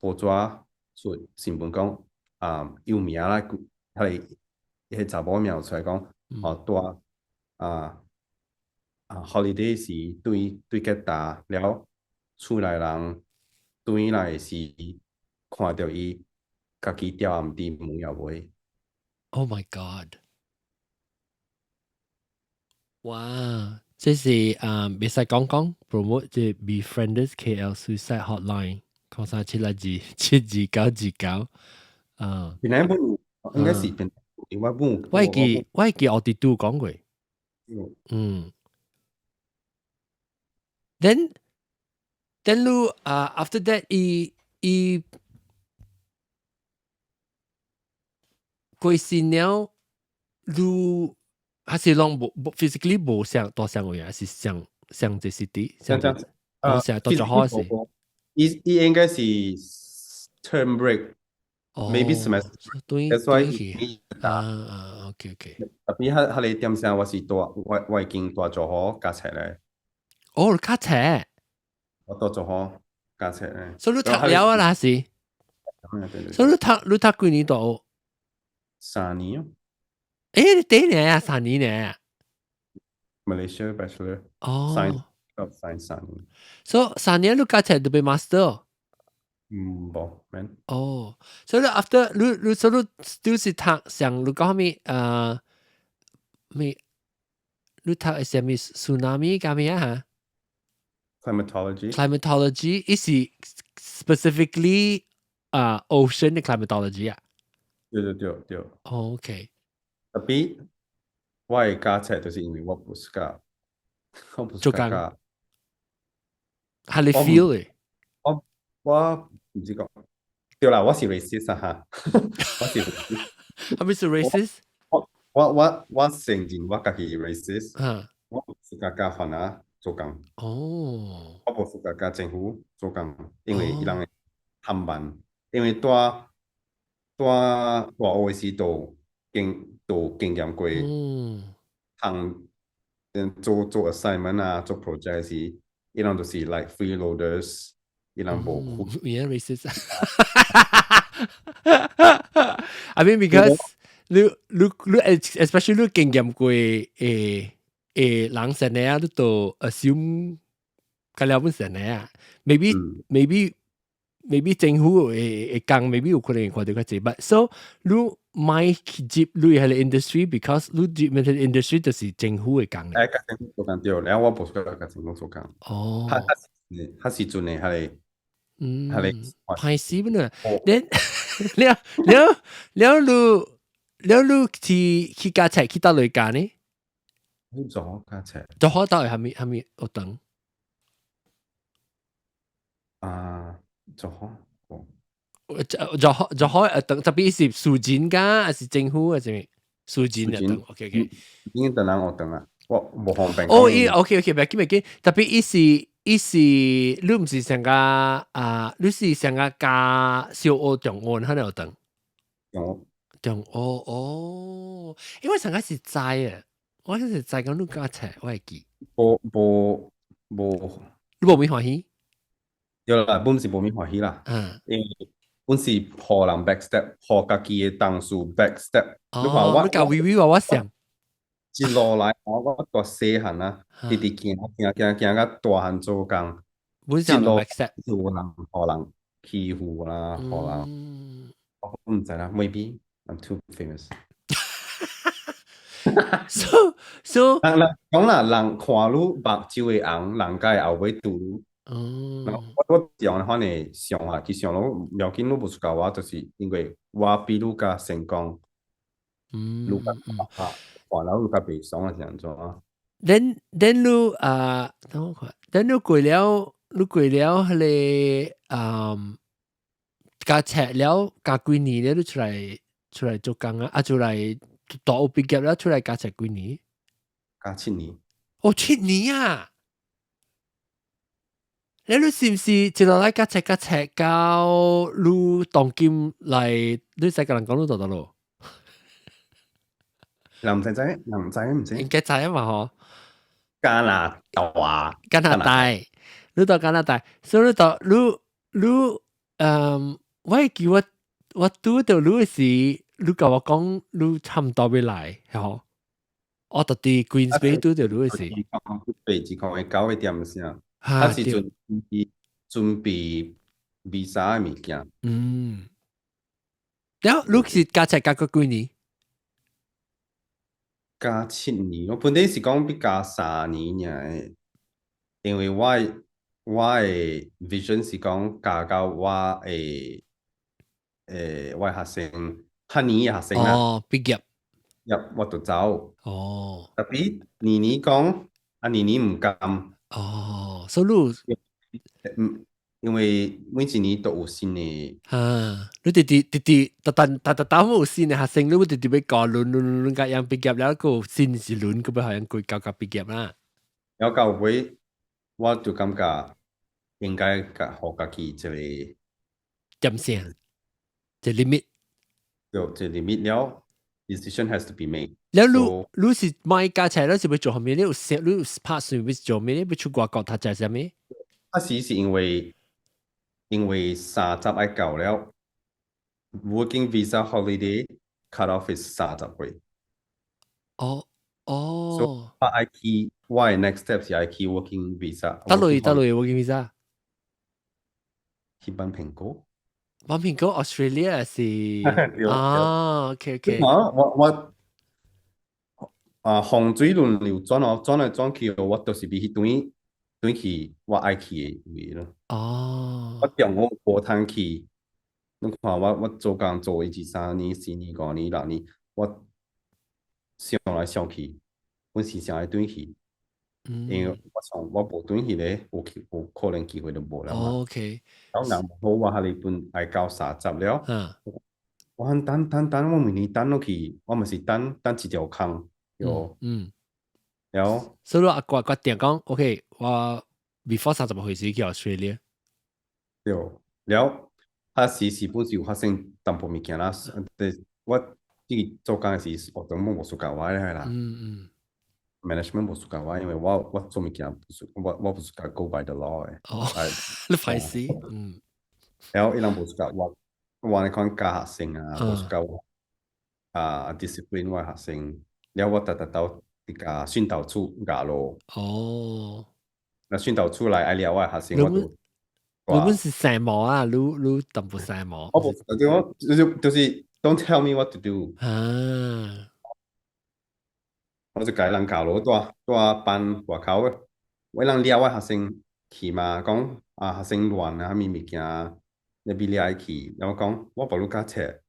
報紙出新聞講，有名啦，彼個彼個查某名出來講，哦，蹛holiday 時對對吉達了，厝內人轉來時看著伊家己吊暗佇門後尾。 Oh my god！哇，這是啊，袂使講講 promote 這 Befrienders KL Suicide Hotline，0371272929啊。檳榔本應該是檳，我本我會記我佇拄講過。嗯。Then 你啊，after that 伊伊過身了，你還是攏無 physically 無相大相位，還是相相這 city 相這無相到最好是。伊伊應該是 term break。Maybe semester 對 That's why 對啊啊，OK OK。 Tapi 彼彼个點聲我是蹛我我已經蹛柔佛加冊咧。哦，加冊。我蹛柔佛加冊咧。所以你讀了啊啦是？所以你讀幾年大學？ 3年哦。誒，你幾年啊？三年呢？Malaysia Bachelor。哦。 Science of Science 3年。所以三年你加冊就變 master。嗯，無，免。哦，所以你 after 你你所以你 still 是讀像你講咩咩？你讀係啥物 tsunami 咁咩啊？Climatology。 Climatology 伊是 specifically ocean 的 climatology 啊。對對對對。哦，OK。 Tapi 我會加冊就是因為我無 suka，我無 suka 加。係你 feel 嘅？我我毋知講，對啦，我是 racist 啊哈，我是 racist。係咪是 racist？我我我我承認我家己 racist。我無 suka 佮番仔做工。我無 suka 佮政府做工，因為伊人會貪慢，因為蹛蹛大學時都經驗過，通做做 assignment 啊，做 project 時，伊人就是 like freeloaders。伊人無 Yeah, racist。I mean because 你你你 especially 你經驗過人生的啊，你都 assume 個了本身的啊，maybe maybe maybe 政府會會講，maybe 有可能看到較濟，but so 你莫去入你彼个 industry because 你入彼个 industry 就是政府會講。誒，佮政府做工對，然後我無 suka 佮政府做工。彼時陣的彼个。歹勢本啊！恁了了了你了你去去加冊去佗落加呢？你做加冊？做好到係咪係咪學堂？啊，做好。做好做好等特別是私人㗎，還是政府還是咩？私人學堂，OK OK。已經等人學堂啊，我無方便。哦，伊 OK OK，袂緊袂緊，特別伊是。伊是你毋是上個啊？你是上個加小學中學彼個學堂？中中學哦，因為上個是知啊，我是知講你加冊，我會記。無無無，你無咪歡喜？對啦，本是無咪歡喜啦。因為本是予人 backstab，予家己的同事 backstab。哦，你共微微話我想。一路來，我我蹛細漢啊，直直行行行行到大漢做工，一路有人予人欺負啦，予人，我毋知啦，maybe I'm too famous。 So so 人人講啦，人看你目睭會紅，人會後尾拄你。我我這樣款的想法去想攏，要緊你無 suka 我，就是因為我比你較成功，你較啊。看了有較袂爽啊，是按怎啊？Then 你啊，等我看，then 你過了，你過了彼个啊，加冊了加幾年咧，你出來做工啊？啊，出來大學畢業了，出來加冊幾年？加7年。哦，七年啊！你你是毋是一路來加冊加冊到你當今來，你使共人講你佇佗落？人毋知知，人毋知毋知。應該知啊嘛吼。加拿大，加拿大，你到加拿大，所以你到你你我會記我我拄著你時，你共我講你差毋多欲來，吼。我佇佇 Queens Bay 拄著你時。2009的點聲，彼時陣準備 visa 的物件。嗯。了，你是加冊加過幾年？加七年，我本底是講欲加3年爾，因為我的 vision 是講加到我的學生，彼年的學生啦。哦，畢業。入我就走。Tapi 年年講，啊年年毋甘。哦，所以你，嗯，因為每一年都有新的。啊，你直直直直，逐逐逐逐逐有新的學生，你直直欲教輪輪輪甲樣畢業了，閣有新一輪，閣欲予人規教甲畢業啦。了到尾，我就感覺應該共予家己一個點聲，一 limit。就這 limit 了，decision has to be made。了你你是買加起來，你是欲做啥物？你有想你有拍算欲做咩？你欲出外國讀冊啥物？啊時是因為三十愛到了，working visa holiday cut off is 30歲。So 我愛去，我的 next step 是愛去 working visa。佗落佗落 working visa？去辦蘋果。辦蘋果 Australia 是啊，OK。啊，我啊，風水輪流轉哦，轉來轉去，我都是欲去轉轉去我愛去的位咯。我中學無通去，你看我做工做一二三年、四年、五年、六年，我想來想去，阮是想愛轉去，因為我想我無轉去咧，有去有可能機會就無啦嘛。 然後若無好，我哈利本愛到三十了，我等等等，我每年等落去，我嘛是等等一條空，有，了。所以阿決決定講，OK，我 before 30歲時去 Australia。對，了，彼時是本是有發生淡薄物件啦，我自己做工時，學堂無 suka 我的啦。Management 無 suka 我，因為我做物件不是我不 suka go by the law 的。哦，你歹勢，嗯。然後伊人無 suka 我，我按呢款教學生啊，無 suka 我啊 discipline 我學生，了我逐逐到佇共訓導處教咯。那訓導處來愛掠我的學生，我就你本是生毛啊？你淡薄生毛？我無，就就是 don't tell me what to do。我就共人教落，蹛蹛班外口的，我人掠我學生去嘛，講啊學生亂啊，啥物物件，你欲掠伊去，然後講我無你教冊，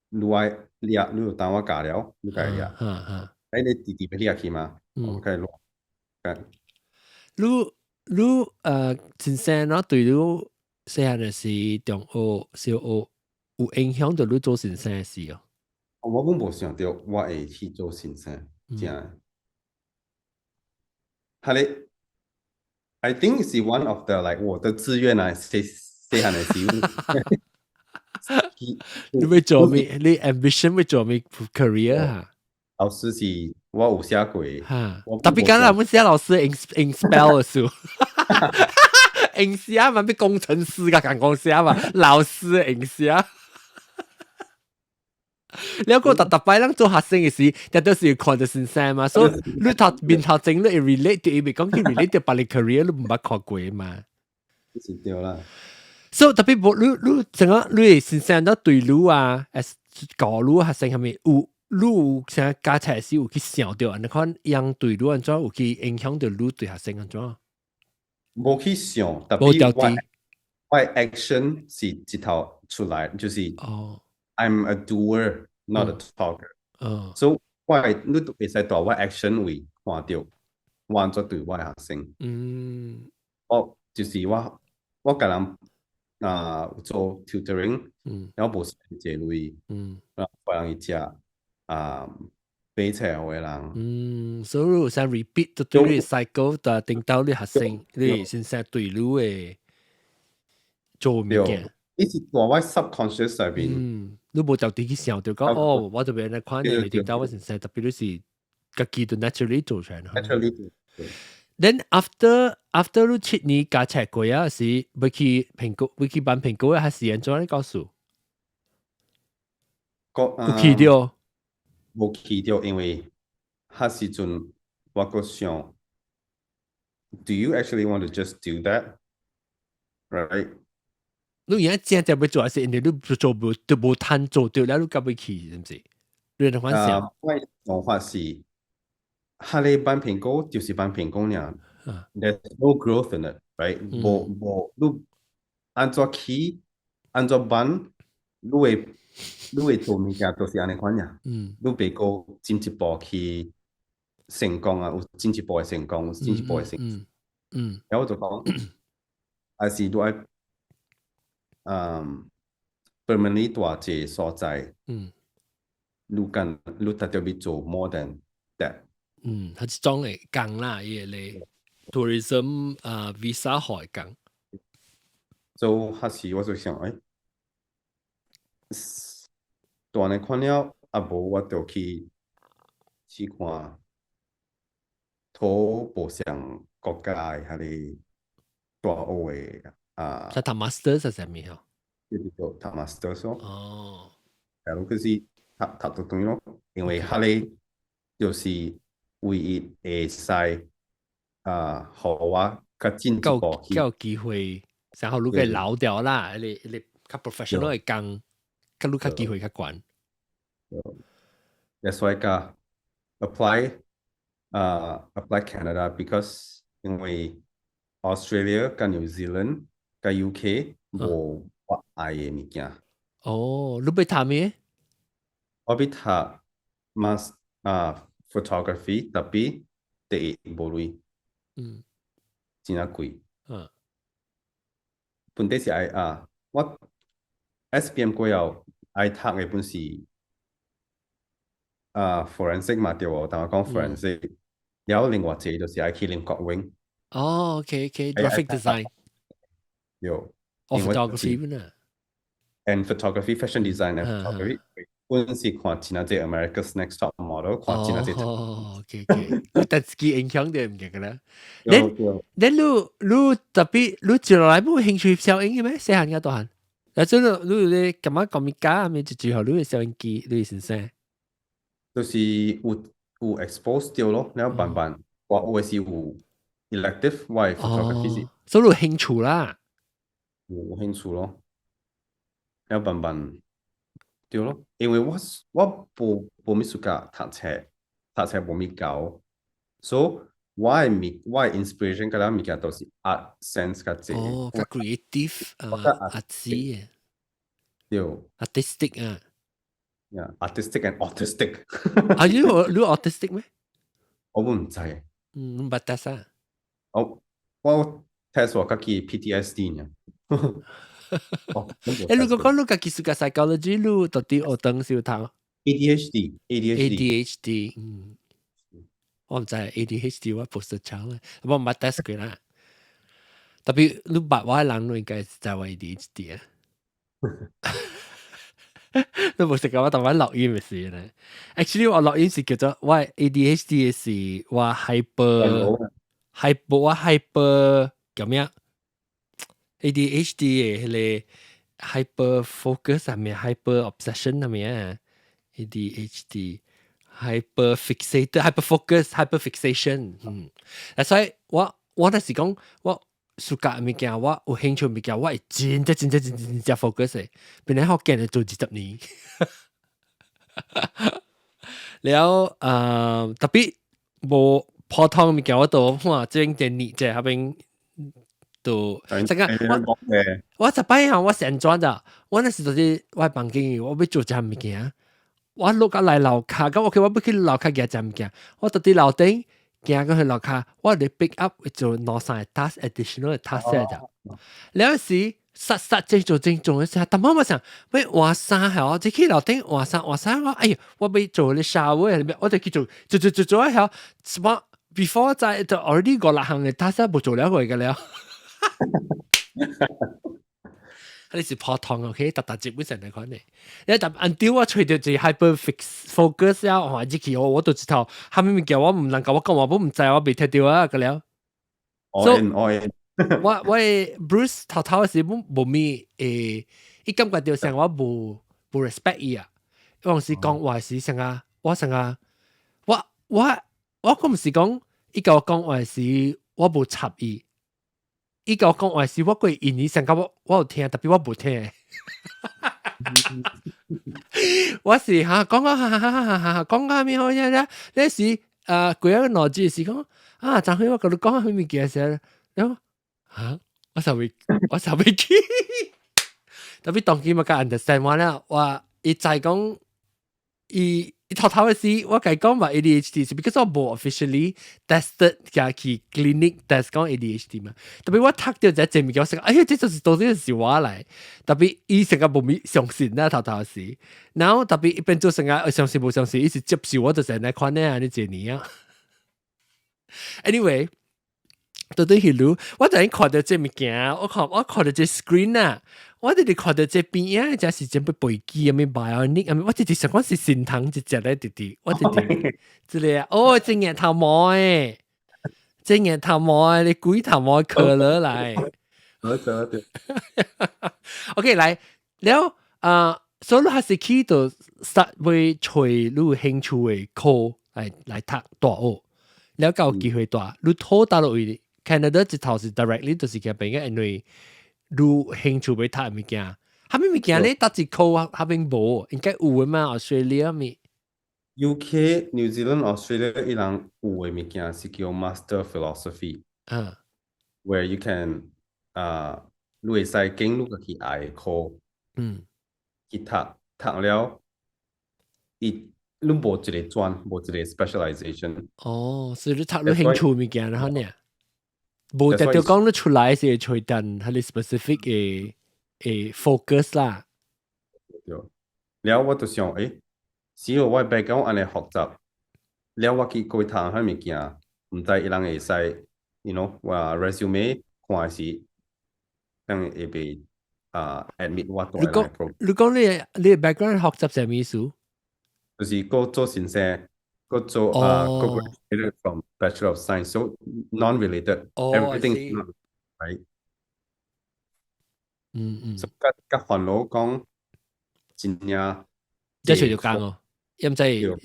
你愛掠，你就等我教了，你共伊掠。哎，你直直欲掠去嘛？我共伊亂。你先生喏，對你細漢的時中學、小學有影響到你做先生的事哦？我攏無想著我會去做先生，真。彼个，I think 是 one of the like 我的志願啊，細細漢的時。你欲做咩？你 ambition 欲做咩 career 啊？老師是我有寫過，哈，特別講啦，阮寫老師用用 spell 的書，用寫嘛，欲工程師共講寫嘛，老師用寫。了個逐逐擺咱做學生的時，逐都是有看著先生嘛，所以你頭面頭前你會 relate 到，伊袂講去 relate 到別個 career，你毋捌看過嘛。是對啦。所以特別無你你怎個你的先生都對你啊，as 教你學生啥物有？你有啥教冊時有去想著，按呢款樣對你按怎有去影響著你對學生按怎？無去想，特別我 action 是一頭出來，就是I'm a doer, not a talker。所以我你都會使帶我 action 位看著，我按怎對我的學生。我就是我共人啊做 tutoring，然後無是借鐳，然後予人去食啊買冊予人。嗯，所以有啥 repeat 就對你 cycle 就定到你學生，你先生對你的做物件。伊是蹛我 subconscious 內面。嗯，你無特地去想就講哦，我就欲按呢款的，定到我先生特別你是家己就 naturally 做出來。 naturally 做。 Then after 你7年教冊過啊，是欲去蘋果，欲去辦蘋果的還是按怎你告訴？有去著？無去著，因為彼時陣我閣想，Do you actually want to just do that? Right? 你而家正正欲做，還是因為你做無都無趁做著了，你才欲去，是毋是？你按呢款想？我想法是，彼个辦蘋果就是辦蘋果爾，There's no growth in it, right? 無無你按怎起，按怎辦，你會做物件都是按呢款爾。你袂閣進一步去成功啊，有進一步的成功，有進一步的成功。然後我就講，還是你愛，permanently 蹛一個所在，你敢你特著欲做 more than that。嗯，彼種的工啦，伊個咧 tourism 啊 visa 予的工。所以彼時我就想，欸，大呢看了，啊無我就去試看土無相國家的彼個大學的啊。就讀 master 是啥物吼？對對對，讀 master 咯。哦。然後就是讀讀到轉咯，因為彼個就是唯一會使啊，予我較進一步較有機會，然後你個留掉啦，你較 professional 的工，較你較機會較懸。 That's why 佮 apply apply Canada because 因為 Australia 佮 New Zealand 佮 UK 無我愛的物件。哦，你欲讀咩？我欲讀 mass photography，特別第一無鐳，真仔貴。本底是愛啊，我 SPM 過後愛讀的本是forensic 嘛對無？但我講 forensic，然後另外一個就是愛去林國榮。哦，OK，graphic design。對。哦，photography 呢？And photography, fashion design and photography。本是看真濟 America's Next Top Model，看真濟。哦，OK，但自己影響到毋記得啦。你特別你一路來無興趣攝影的咩？細漢佮大漢？啊，這你你感覺講物件咩？就最後你的攝影機，你的先生。就是有 expose 到咯，然後慢慢我有的是有 elective，我的 photography 是。所以有興趣啦。有興趣咯，然後慢慢對咯，因為我無物 suka 讀冊，讀冊無物夠，所以我的 inspiration 佮咱物件都是 art sense 較濟。哦，較 creative 啊，art 對，artistic 啊。 Yeah, artistic and autistic。啊，你 autistic 咩？我毋知。嗯，毋捌 test 啊。我 test 我家己 PTSD 呢。欸，你講你家己是個 psychology，你到底學堂是有讀 ADHD ADHD ADHD，嗯，我毋知 ADHD 我 poster child 咧，我毋捌 test 過啦。特別你捌我的人，你應該知我 ADHD 啊。你無食過我台灣錄音的時咧。Actually 我錄音是叫做我 ADHD 的是我 hyper 我 hyper 叫咩？ADHD 的彼個 hyper focus 係咪 hyper obsession 係咪啊？ADHD hyper fixated hyper focus hyper fixation 嗯，所以我那是講我 suka 物件，我有興趣物件，我會真正真正真正真正 focus 的，變來福建會做20年。了特別無普通物件我都看這邊電力這彼邊都，這個我十擺下我是按怎咋？我那時就是我房間，我欲做一項物件，我落甲來樓跤，咁 OK，我欲去樓跤舉一項物件，我到佇樓頂行過去樓跤，我嚟 pick up 做兩三個 task additional task 咋。了時實實正做正做的時候，但我想欲換衫係我，就去樓頂換衫換衫，我哎呀，我欲做咧 shower，我就去做做做做做一下，什麼 before 在就 already 五六項的 task 無做了過個了。你是普通 OK，逐逐日本成來款的。你但 until 我揣著一個 hyper fix focus 啊，哇！入去我都知頭，啥物物件我毋能夠我講話，我毋知我未聽著啊，個了。 So 我 Bruce 頭頭時無無咪伊感覺著像我無 respect 伊啊。有時講話時成啊，我成啊，我閣毋是講伊共我講話時，我無插伊。伊共我講話時，我過應伊成個我有聽，特別我無聽。我是哈講啊哈哈哈哈講啊咩好嘢咧？那時過一個腦子是講啊，昨昏我共你講啥物件時，然後哈我就未記，特別當今嘛較 understand 我啦，我伊知講伊頭頭的時，我共伊講嘛 ADHD 是 because 我無 officially tested 加去 clinic test 講 ADHD 嘛。特別我讀著這這物件，我想哎呀，這就是到底是我來。特別伊成個無咪相信啦，頭頭時。然後特別一邊做成個相信無相信，伊是接受我就是按呢款呢，按呢這年啊。Anyway，到底係你，我就已經看到這物件，我看到這 screen 啊，我直直看到這邊啊，這是準備背機啊，咩 bionic 啊，我直直想講是神童一隻咧，弟弟，我直直，這個哦，正眼頭毛誒，正眼頭毛誒，你鬼頭毛可樂來，好對對。 OK，來，了啊，所以你還是去到 start 會揣你有興趣的科來讀大學，了有機會大，你討到落位 Canada 一頭是 directly 就是佢邊嘅，因為你興趣欲讀物件，啥物物件咧？讀一科啊，遐邊無，應該有的嘛？Australia 咪 UK、New Zealand、Australia 伊人有的物件是叫 Master Philosophy，where you can 啊，你會使揀你家己愛的科去讀，讀了，伊你無一個專，無一個 specialization。哦，所以你讀你興趣物件然後呢？無特別講你出來是會揣到彼個 specific 的 focus 啦。對，了我就想，只要我 background 按呢學習，了我去過讀彼物件，毋知伊人會使，我 resume 看是，人會袂啊 admit 我你講你講你 background 學習啥物意思？就是閣做先生，閣做啊，閣 graduated from Bachelor of Science，so non-related，everything not right。所以佮煩惱講真正，這隨就講哦，因為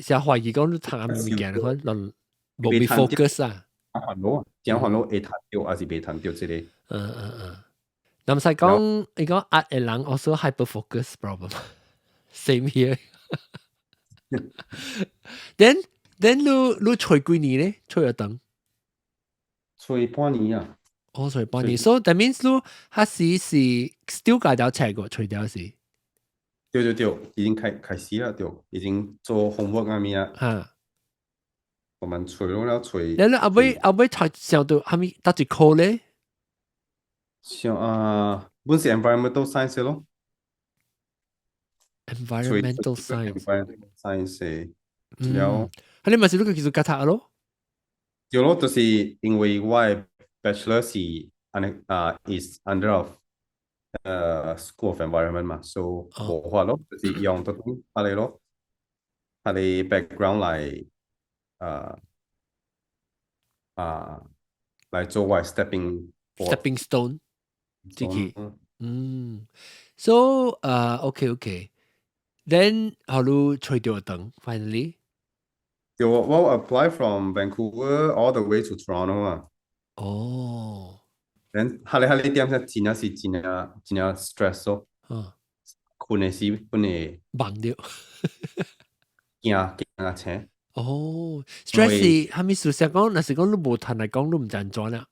成懷疑講你讀啥物件，可能無被 focus 啊。煩惱啊，真煩惱會讀著還是袂讀著這個？嗯嗯嗯，若毋使講，伊講壓的人 also hyper focus problem。Same here。Then 你揣幾年咧？揣一等？揣半年啊。哦，揣半年。So that means 你彼時是 still 共調冊過，揣掉時。對對對，已經開始啦，對，已經做 homework 啊物啊。我們揣了揣。你後尾讀上到啥物？讀一科咧？像啊，本是 environmental science 咯。 Environmental science。 Environmental science。了。啊，你嘛是你個技術教讀咯？對咯，就是因為我的 bachelor 是按呢啊，is under of School of Environment 嘛，so 無法咯，就是用到彼个咯，彼个 background 來做我 stepping stepping stone，這個，嗯，so OK，then 後來揣著等 finally。對，我 apply from Vancouver all the way to Toronto 啊。Then 彼个點真正是真正真正 stress 咯。睏的時本會夢著。驚驚啊醒。哦，stress 是啥物事？想講，若是講你無趁來講，你毋知按怎啦。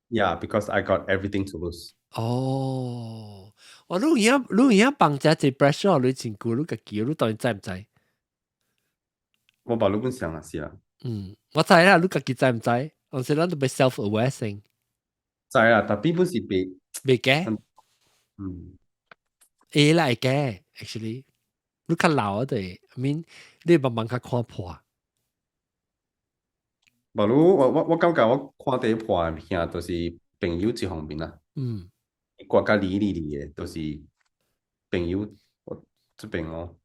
Yeah, because I got everything to lose. 哦，哦，你有影放這濟 pressure 你真久，你家己你當然知毋知？我把你本想啊，是啊。嗯，我知啦，你家己知毋知？我是咱都欲 self aware 先。知啦，但本是袂袂驚。會啦，會驚，actually，你較老啊，對，I mean，你慢慢較看破。無，我感覺我看第破的物件，就是朋友這方面啦。我較理理理的，就是朋友我這邊哦，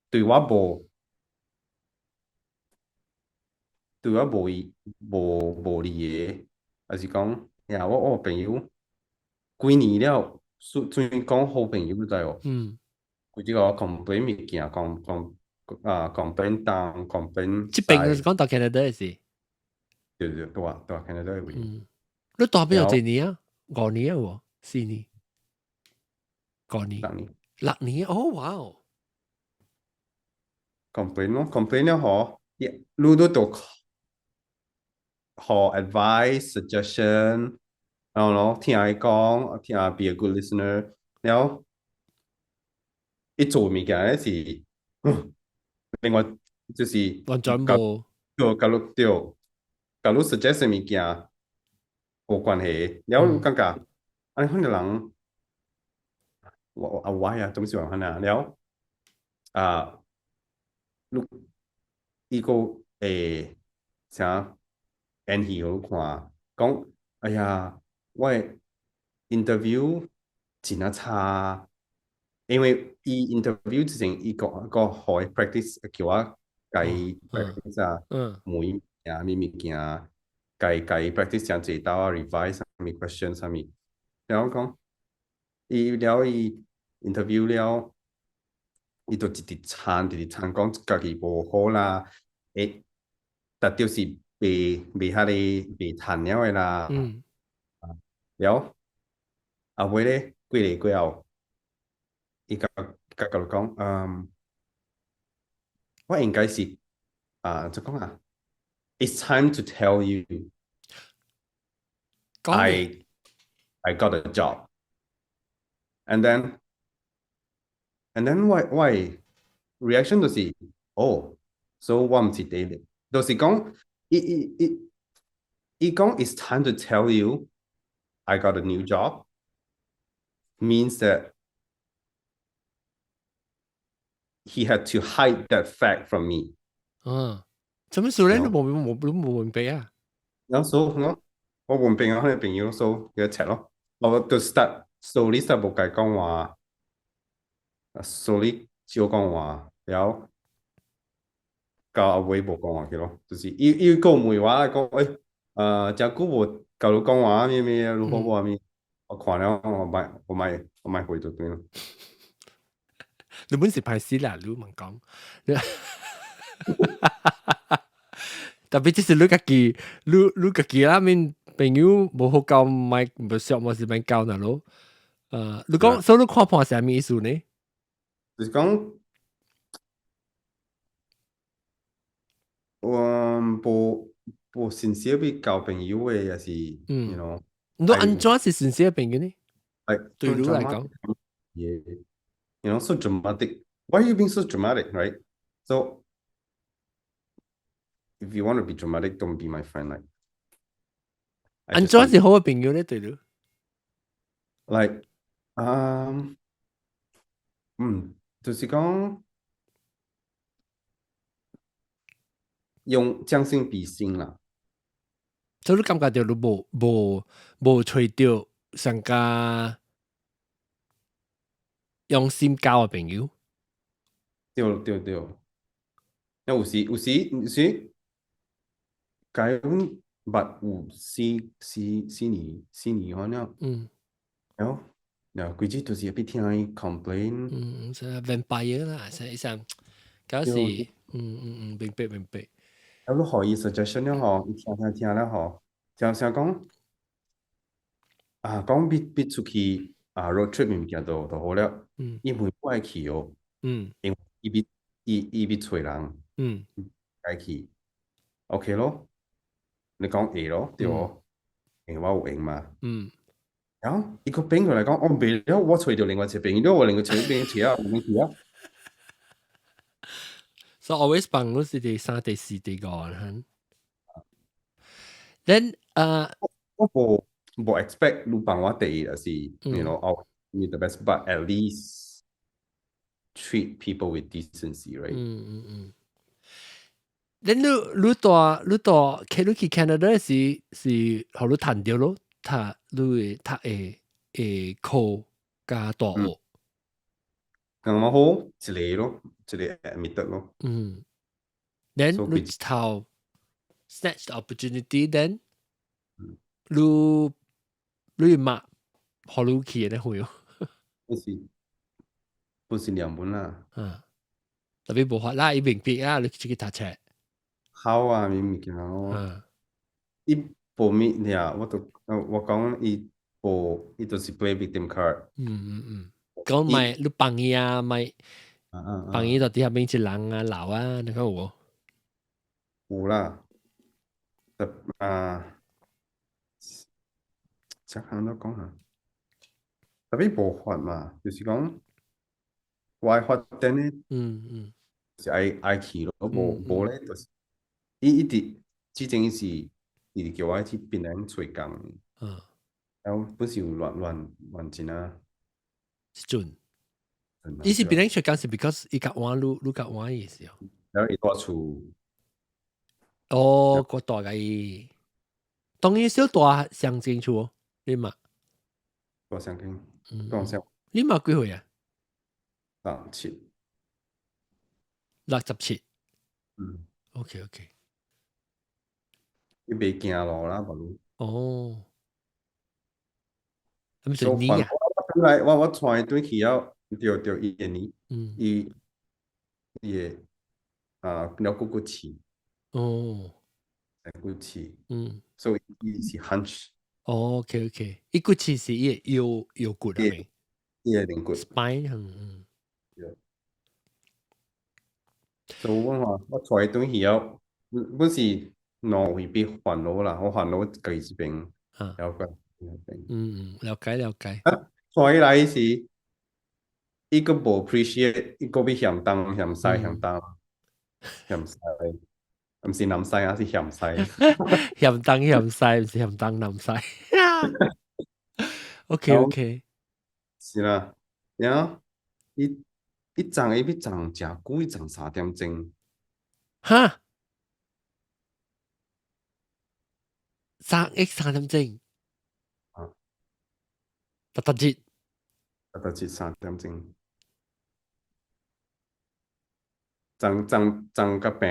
對我無無無利的，還是講呀，我朋友幾年了，算算講好朋友，你知無？佢這個 complain 物件，講講啊 complain 東 complain 這邊就是講到 Canada 的是？對對對，住 Canada 的位。嗯，你住邊有幾年啊？5年啊？喎，4年，五年，6年，6年，哦，哇哦！complain 咯，complain 了嗬，你都都學 advice suggestion，然後咯，聽伊講，聽 be a good listener，然後伊做物件咧是，另外就是完全無，對，假如對，假如 suggest 物件無關係，然後感覺，按呢款的人，我啊我啊，總是話按呢，然後啊，你伊閣會啥演戲予你看，講哎呀，我的 interview 真啊差，因為伊 interview 之前伊講個予伊 practice 叫我共伊 practice 啊，問啊物物件，共共伊 practice 誠濟道啊，revise 啥物 question 啥物，然後講伊了伊 interview 了，伊就一直撐，一直撐講家己無好啦，會，但就是袂袂遐爾袂趁了的啦。了後尾咧，幾日過後，伊共共共講，我應該是啊，怎講啊？It's time to tell you 講 I got a job. And then 我我 reaction 就是，哦，so 我毋是第一，就是講，伊伊伊伊講 It's time to tell you I got a new job means that he had to hide that fact from me. 嗯，做咩事咧？你無無你無明白啊？然後所以我我問朋友，彼個朋友說佢切咯，我就 start slowly start 無共伊講話，slowly 少講話，然後到後尾無講話去咯，就是伊伊閣問我講，欸，誠久無共你講話咩咩，如何無咩？我看了我莫我莫我莫回就對了。你本是歹勢啦，你問講。特別這是你家己，你你家己啦面朋友無好交，莫無熟，無是免交那咯。你講，所以你看破是啥物意思呢？就是講，我無無sincere 欲交朋友的，也是，you know。你按怎是sincere 的朋友呢？係對你來講，yeah, so dramatic. Why are you being so dramatic, right? So if you want to be dramatic, don't be my friend. Like，按怎是好的朋友呢？對你？Like，就是講用將心比心啦。所以你感覺著你無無無揣著上加用心交的朋友。對對對，那有時有時有時，共阮捌有四四四年四年可能，然後然後規日就是欲聽伊 complain。嗯，是 vampire 啦，是一搞是，嗯嗯嗯，明白明白。啊，你予伊 suggestion 了吼，伊聽聽聽了吼，就想講啊，講欲欲出去啊 road trip 物件就就好了。伊問我愛去哦，因為伊欲伊伊欲揣人，愛去，OK 咯，你講會咯，對無？因為我有閒嘛。然後伊閣變過來講，哦，袂了，我揣著另外一個朋友，我另外一個朋友去啊，有去啊。 So always 幫你是第三、第四、第五哈。Then 我無無 expect 你幫我第一，就是 I'll be the best, but at least treat people with decency, right? 嗯嗯嗯。Then 你你蹛你蹛，去你去 Canada 時是予你趁著咯，讀你的讀的的課佮大學。剛剛好一個咯，一個 admitted 咯。嗯。Then 你一頭 snatch the opportunity，then 你你媽予你去的會哦。不是，不是兩本啦。啊，特別無法啦，伊明白啊，你出去讀冊。好啊，物物件咯。伊無物爾，我就我講伊無，伊就是 play victim card。嗯嗯嗯，講莫你幫伊啊，莫幫伊到底下邊一人啊老啊，你看有無？有啦，特啊，這項都講下，特別無法嘛，就是講我愛發展的，是愛愛去咯，無無咧就是，伊一直之前是一直叫我去檳榔揣工，然後本是有亂亂亂真啊，是準，伊是檳榔揣工是 because 伊較晚愈愈較晚意思哦。然後伊蹛厝，哦，閣蹛共伊，當然小大相清楚，你嘛？大相傾，大相。你嘛幾歲啊？ 67。 67。嗯。 OK。伊袂行路啦，無。哦。咁就你啊？本來我帶伊轉去了，著著伊個年，伊伊會啊了骨骨刺。骨刺。所以伊是 hunch。哦，OK，伊骨刺是伊個腰腰骨啊？伊個龍骨。 Spine，嗯。所以我話我帶伊轉去了，本是挪位比煩惱啦，我煩惱家己這邊，了解。嗯嗯，了解了解。帶伊來時，伊閣無 appreciate，伊閣欲嫌東嫌西嫌東嫌西，毋是南西啊，是嫌西。嫌東嫌西，毋是嫌東南西。OK。是啦，然後伊伊送伊欲送誠久，伊送3點鐘。哈？三 X 3點鐘。啊。特特節。特特節3點鐘。送送送甲病，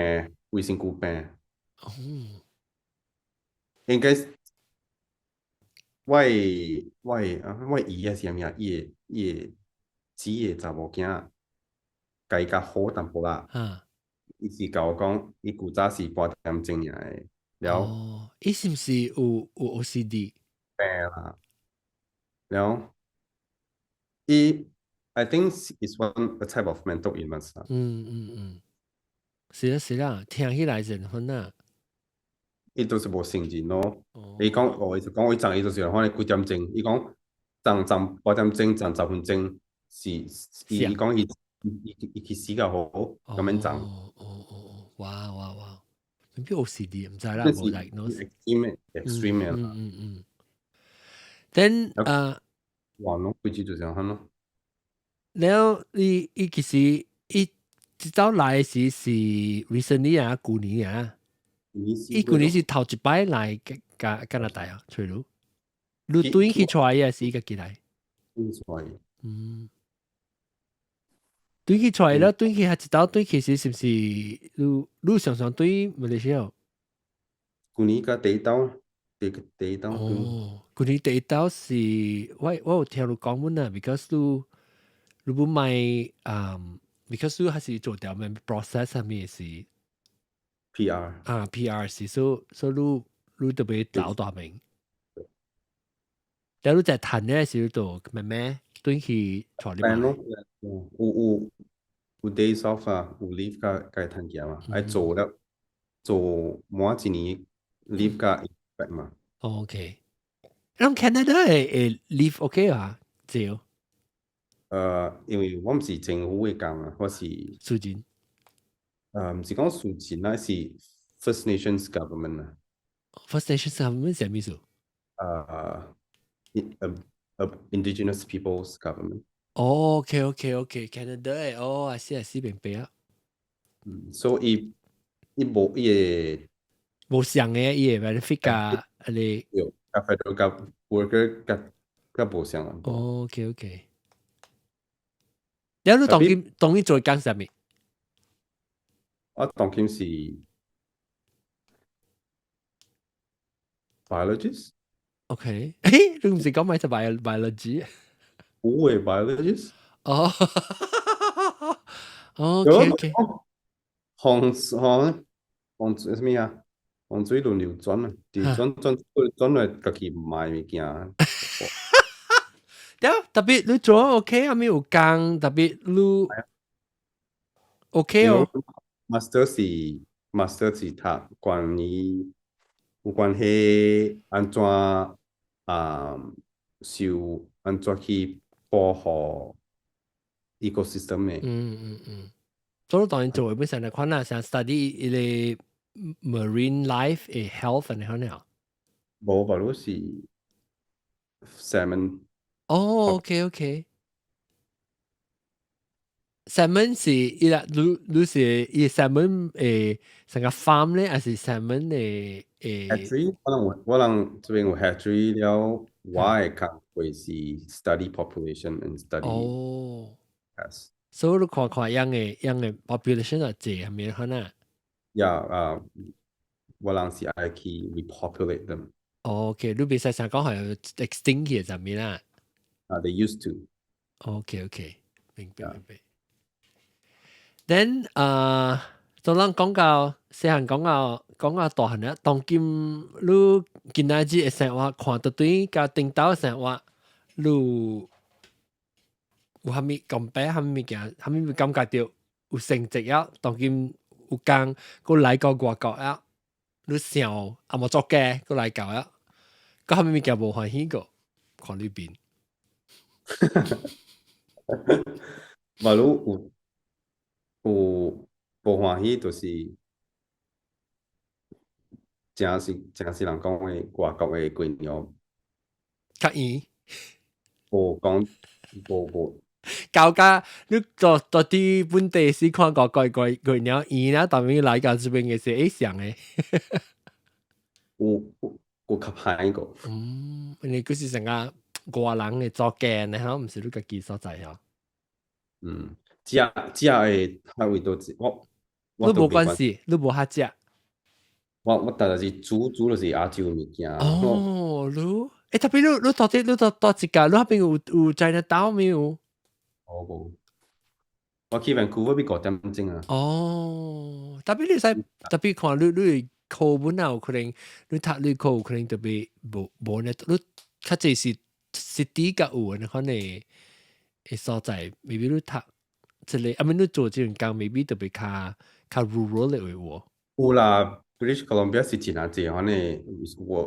衛生局病。哦。應該我的我的啊，我姨還是啥物啊？伊的伊的姊的查某囝，共伊較好淡薄仔。伊是共我講，伊古早是半點鐘爾的，了。哦，伊是毋是有 OCD？病啦。了，伊 I think it's one a type of mental illness 啦。嗯嗯嗯，是啦是啦，聽起來是很啊。伊都是無承認咯。伊講哦，伊就講伊送伊就是可能幾點鐘，伊講送送半點鐘，送10分鐘是伊伊講伊伊伊去死較好，咁樣送。哦哦哦，哇哇哇！邊 OCD 毋知啦，無 diagnose。 Extreme extreme 嗯嗯嗯。Then 啊，哇，攏規矩就是按咯。了，伊伊其實伊一早來時是 recently 啊，舊年啊。伊舊年是頭一擺來加加拿大啊，揣你，你轉去揣伊還是伊家己來？揣。嗯。轉去揣了，轉去還一道轉去時是毋是你你常常轉馬來西亞？舊年佮第一道，第第一道。哦，舊年第一道是我我有聽你講阮啊，because 你你不買啊，because 你還是做掉咩 process 啥物是 PR 啊，PR 是，所所以你你特別留大名。但你在談的時候就慢慢轉去揣你嘛。有有有 days off 啊，有 leave 佮佮趁錢嘛，愛做了做滿一年 leave 佮一嘛。 OK，咁 Canada 會會 leave OK 啊？自由。因為我毋是政府的工啊，我是私人。毋是講私人啊，是 First Nations government 啊。 First Nations government 是啥物意思？Indigenous peoples government。哦，OK，Canada 哦，I see I see 明白啊。嗯，所以伊無伊個無相的伊個 benefit 佮你。有，佮 federal 佮 worker 佮佮無相啊。 OK。了你當今當今做工啥物？我當今是 biologist。 OK，誒，你毋是講買隻 biology？有誒 biologist。哦，OK。風風風水啥物啊？風水輪流轉啊，轉轉轉來家己賣物件。對，特別你做 OK 啊？咪有工，特別你 OK 哦。 Master 是 Master 是讀關於有關係按怎啊受按怎去保護 ecosystem 的。嗯嗯嗯，所以當然做的本身來看啊，像 study 伊個 marine life 的 health 按呢款啊。無，吧，汝是 salmon。哦，OK。salmon 是伊啦，你你是伊 salmon 成個 farm 咧，還是 salmon 誒？ Hatchery，我人我人這邊有 hatchery 了，我的工作是 study population and study ，yes。所以你看看樣嘅樣嘅 population 係濟係咪可能？ Yeah，啊，我人是愛去 repopulate them。 OK，你袂使想講係 extinct 嘅就咪啦。啊，they used to。 OK，明白明白。Then 啊，做咱講到細漢講到講到大漢啊，當今你今仔日的生活看到對佮頂晝生活，你有啥物 compare 啥物物件，啥物感覺到有成績啊？當今有工，閣來到外國啊，你想啊無作家，閣來到啊，閣啥物物件無歡喜過？看你邊。嘛，你有有無歡喜，就是誠是誠是人講的外國的雞尿較圓，無講無無。搞甲你到到底本地是看過個個雞尿圓啦，但係來到這邊嘅是會像的。有有有較歹過。嗯，因為佢是成個外人的做家呢，吼，毋是你家己所在吼。嗯，食食的較位都我你無關係，你無遐食。我我逐日是煮煮就是亞洲物件。哦，你特別你你到底你到到一家，你彼邊有有 Chinatown 沒有？我無，我去 Vancouver 欲5點鐘啊。哦，特別你使特別看你你課本啊，有可能你讀你課有可能特別無無呢，你較濟是 city 較有的可能的所在，maybe 你讀這個，啊，你做這份工，maybe 特別較較 rural 的話有。有啦，British Columbia 是真濟款的，我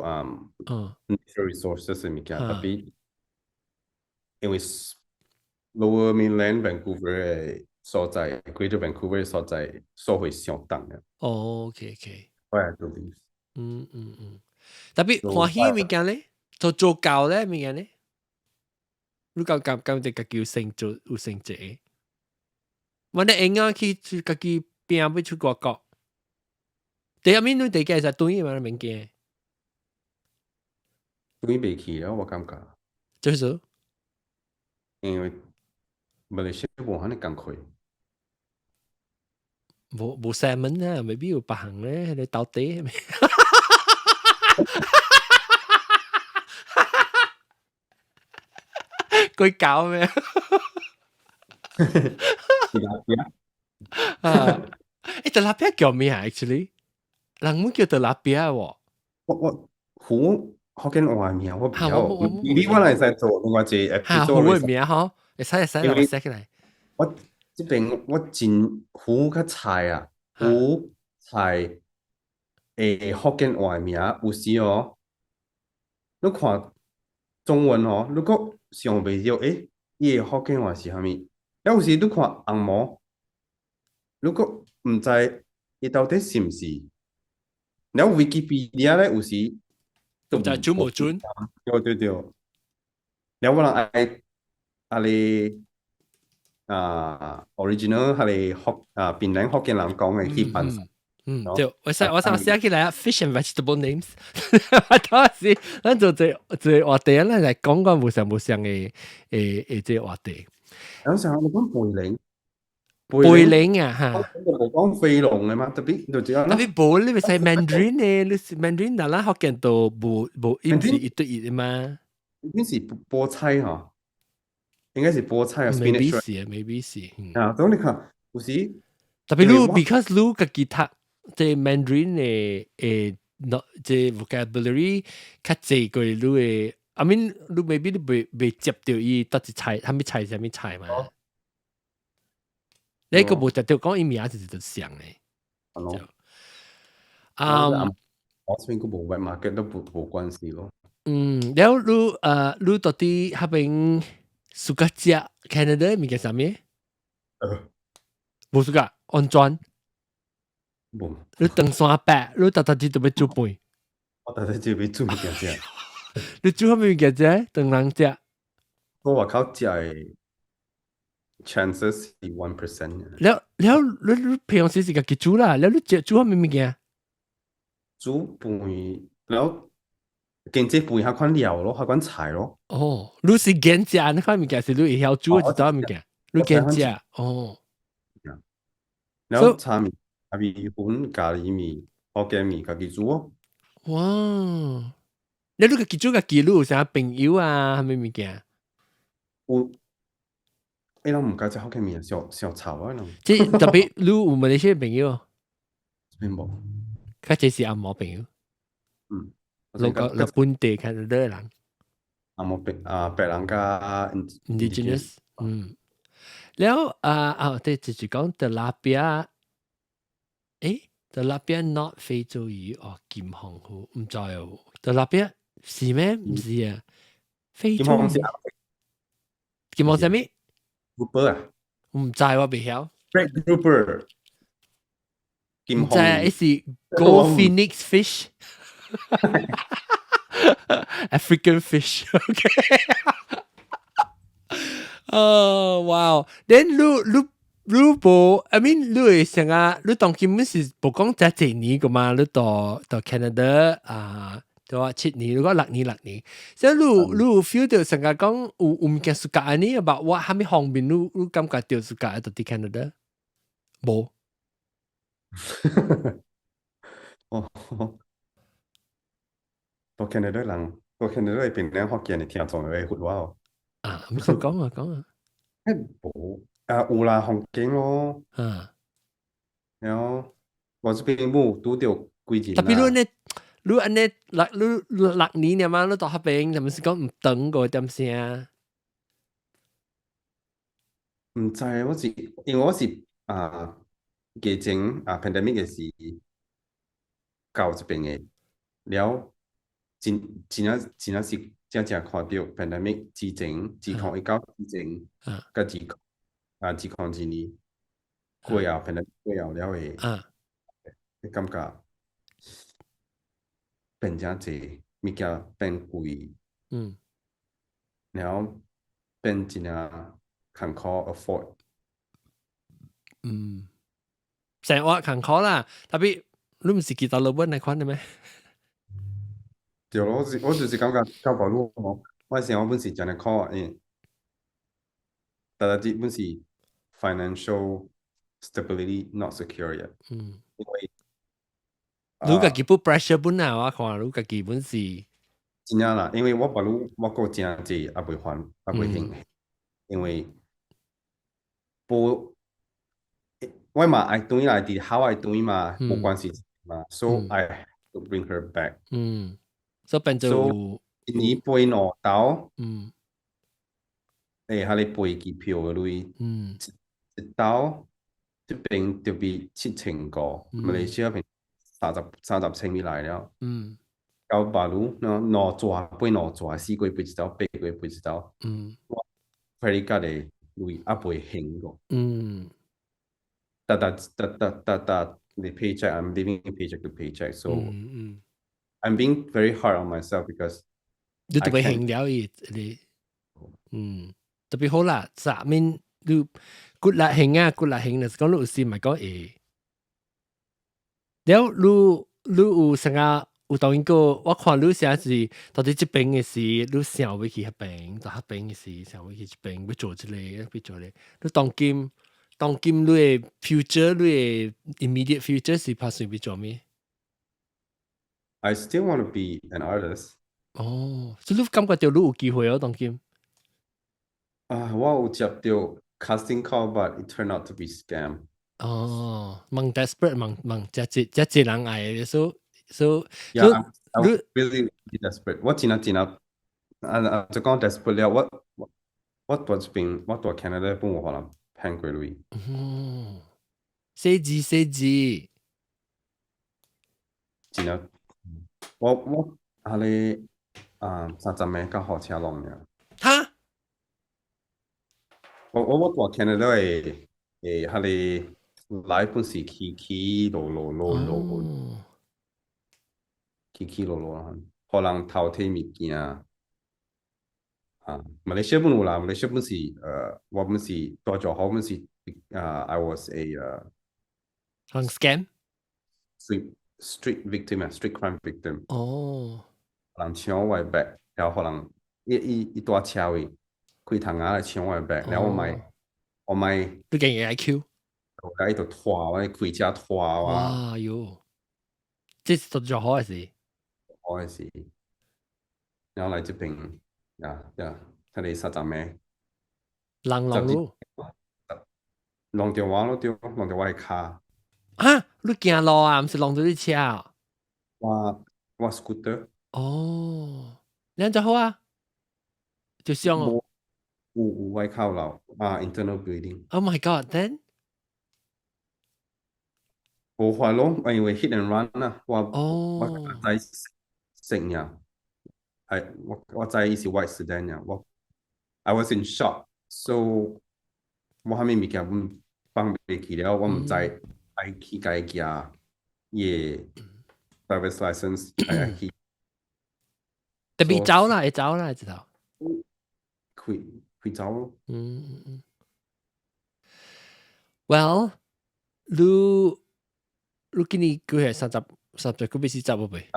natural resources 的物件，特別因為 Lower Mainland Vancouver 的所在，Greater Vancouver 的所在，所會相當的。哦，OK。我也 believe。嗯嗯嗯，特別歡喜物件咧，做做教咧物件咧，你感覺感覺家己有成就有成績？我你會用去家己拼欲出外國，第一面你第幾會使轉嘛？物件？轉袂去了，我感覺。就是。因為馬來西亞無遐爾工課。無無 salmon 啊，maybe 有別項咧，彼個豆地。鬼搞咩？ tilapia。啊！欸，tilapia 叫咩啊？Actually，人們叫 tilapia 喎。我我魚福建話名我袂曉，你我會使做另外一個哈，魚的名吼，會使會使，我寫起來。我這邊我真魚佮菜啊，魚菜福建話名有時哦，你看中文哦，你閣想袂著，欸，伊的福建話是啥物？了有時你看紅毛，你閣毋知伊到底是毋是？了 Wikipedia 咧有時都毋知準無準。對對對，了我人愛啊咧啊 original 彼个福啊檳榔福建人講的去翻。嗯，對，我想我想寫起來 fish and vegetable names，當時咱做這這話題，咱來講講無相無相的誒誒這個話題。有時候你講貝靈，貝靈啊嚇，無講飛龍的嘛，特別就這樣。特別無你袂使 Mandarin 呢？你是 Mandarin，但咱福建都無無，伊毋是一對一的嘛？應該是菠菜吼，應該是菠菜啊，maybe 是啊，maybe 是。啊，所以你看，有時特別你 because 你家己讀這 Mandarin 的誒，這 vocabulary 較濟過你的，I mean 你 maybe 你袂袂接著伊佗一菜，啥物菜啥物菜嘛？你個無直接講伊名就是就像的。啊，我這邊閣無 wet market 都無無關係咯。嗯，了你你到底彼邊 suka 食 Canada 物件啥物？無 suka，安怎？無。你登山伯，你逐逐日都欲煮飯。我逐日就欲煮物件食。你煮啥物物件食？當人食？我外口食的， chances 是 1%。了了，你平時是家己煮啦，了你食煮啥物物件？煮飯，然後經濟飯較款料咯，較款菜咯。哦，你是揀食那款物件，是你會曉煮的一種物件？你揀食哦。然後炒麵、咖喱粉、咖喱麵、福建麵，家己煮哦。哇！你家己煮家己，你有啥朋友啊？啥物物件？有，伊人毋敢食福建麵，傷傷臭啊！人。這特別你有馬來西亞朋友？這邊無。較濟是紅毛朋友。嗯。落個落本地看到的人。紅毛白啊，白人佮 indigenous，嗯。了啊啊，對，就是講 tilapia，誒，tilapia not 非洲魚哦，金鳳魚，毋知哦，tilapia 是咩？毋是啊，非洲魚。金鳳啥物？Grouper 啊？毋知我袂曉。 Red grouper。毋知啊，伊是 Gold Phoenix fish。African fish，OK。哦，哇！Then 你無，I mean 你會想啊，你當今是無講才幾年個嘛？你到 Canada 啊，到啊7年，如果6年6年，所以你有 feel 到成日講有物件 suka 按呢，吧？我啥物方面你感覺到 suka 到佇 Canada？無。哦，到 Canada 人，到 Canada 邊咧福建的聽眾會回我哦。啊，毋是講啊講啊。無啊，有啦，風景咯。然後我這邊無拄著幾人。特別你呢，你按呢六你6年了嘛，你到彼邊，係咪是講毋轉過點聲？毋知，我是因為我是啊，疫情啊，pandemic 的時到這邊的，了真真正真正是正正看到 pandemic 之前，2019之前，佮二啊2002年過後 pandemic 過後了的，感覺變誠濟，物件變貴，然後變真正艱苦 afford。嗯，生活艱苦啦，特別你毋是記得老本來款的咩？對咯，我就是感覺較無路我生活本是真艱苦，因為大家這本是 financial stability not secure yet。因為你家己 put pressure 本啊，我看你家己本是真正啦，因為我別路我閣真濟也未還，也未還，因為無我嘛愛轉來佇海外轉嘛，無關係嘛，so I have to bring her back。嗯，所以變做一年飛兩兜，彼個飛機票的鐳，一兜這邊就比7500，馬來西亞邊30千米來了。到巴魯，兩逝飛兩逝，4個月飛一兜，8個月飛一兜。我 credit card 的鐳猶未還過。逐逐逐逐逐逐the paycheck, I'm living paycheck to paycheck, so I'm being very hard on myself because 你特別還了伊，你特別好啦，上面你骨力還啊，骨力還，就是講你有時咪講會，了你有啥個有當過，我看你寫是到底這邊的時，你想欲去彼邊，到彼邊的時想欲去這邊，欲做這個，欲做這個，你當今當今你的 future，你的 immediate future 是拍算欲做咩？ I still want to be an artist。哦，所以你感覺到你有機會哦，當今。啊，我有接到 casting call，but it turned out to be scam。哦，蠻 desperate，蠻蠻誠濟誠濟人愛的，所以 Yeah, I'm really desperate。我真正真正啊啊，就講 desperate 了，我蹛這邊，我蹛 Canada 本有予人騙過鐳。哦，細緻細緻。真正，我啊咧啊30個佮予車挵爾。哈？我蹛 Canada 的彼個來本是起起落落落落，起起落落，予人偷提物件，啊，馬來西亞本有啦，馬來西亞本是我本是大做好本是啊，I was a 人 scam street victim 啊，street crime victim。哦。人搶我的 bag，然後可能伊蹛車位開窗仔來搶我的 bag，然後我買你竟然 IQ，我伊就拖我，開車拖我。哇喲，這是做好的事。好的事，然後來這邊，呀呀，睇你30個。人弄你？弄著我咯，對，弄著我的跤。啊！你行路啊，毋是弄著你車啊？我 scooter。哦，你就好啊，就傷哦。有外口樓啊，internal bleeding。 Oh my God！Then 無法咯，因為 hit and run 啊，我知食呀，係我知伊是 white sedan 呀，我 I was in shock，so 我啥物物件阮放袂記了，我毋知愛去共伊寄伊的 driver's license 愛去。特別走啦，會走啦，知道。開開走咯。嗯嗯。Well，你今年幾歲？30、30幾，欲四十無未？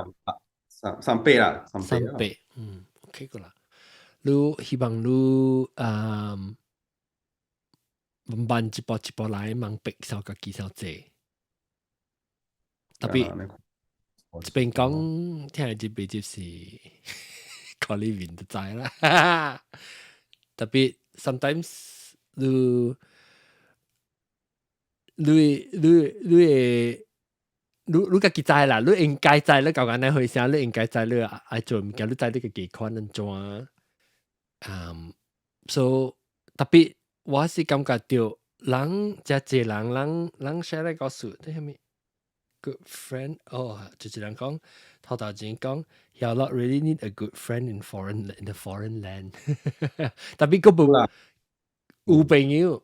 三三八啦，三三八，嗯，OK 個啦。你希望你慢慢一步一步來，明白受家己受濟。特別這邊講，聽這邊就是看你面就知啦。特別 sometimes 你家己知啦，你應該知你舊緊你去啥，你應該知你愛做物件，你知你家己款按怎。So 特別我是感覺到人誠濟人，人寫咧個數，這啥物？Good friend，哦，就是人講頭頭前講，You not really need a good friend in the foreign land。特別個無有朋友，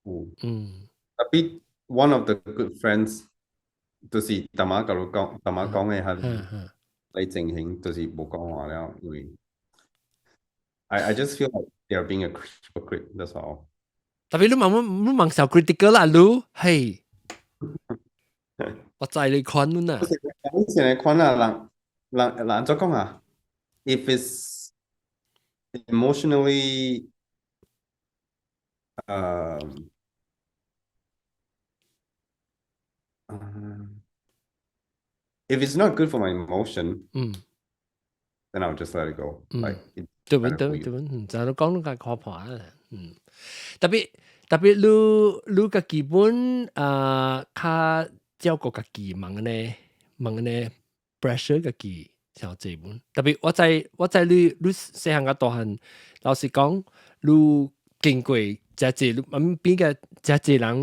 有，特別 one of the good friends 就是大媽甲你講，大媽講的係你靜興，就是無講話了，因為 I just feel like they are being a hypocrite. That's all. 特別你問小 critical 啦，你嘿，我知你款啦。你現在款啊，人怎講啊？If it's emotionally if it's not good for my emotion, then I'll just let it go. Like 對唔對對唔，就你講你個靠譜啊，嗯，特別你個基本啊，較照顧家己問呢問呢 pressure 家己小這本，特別我知你細漢甲大漢，老實講，你經過誠濟，你變個誠濟人，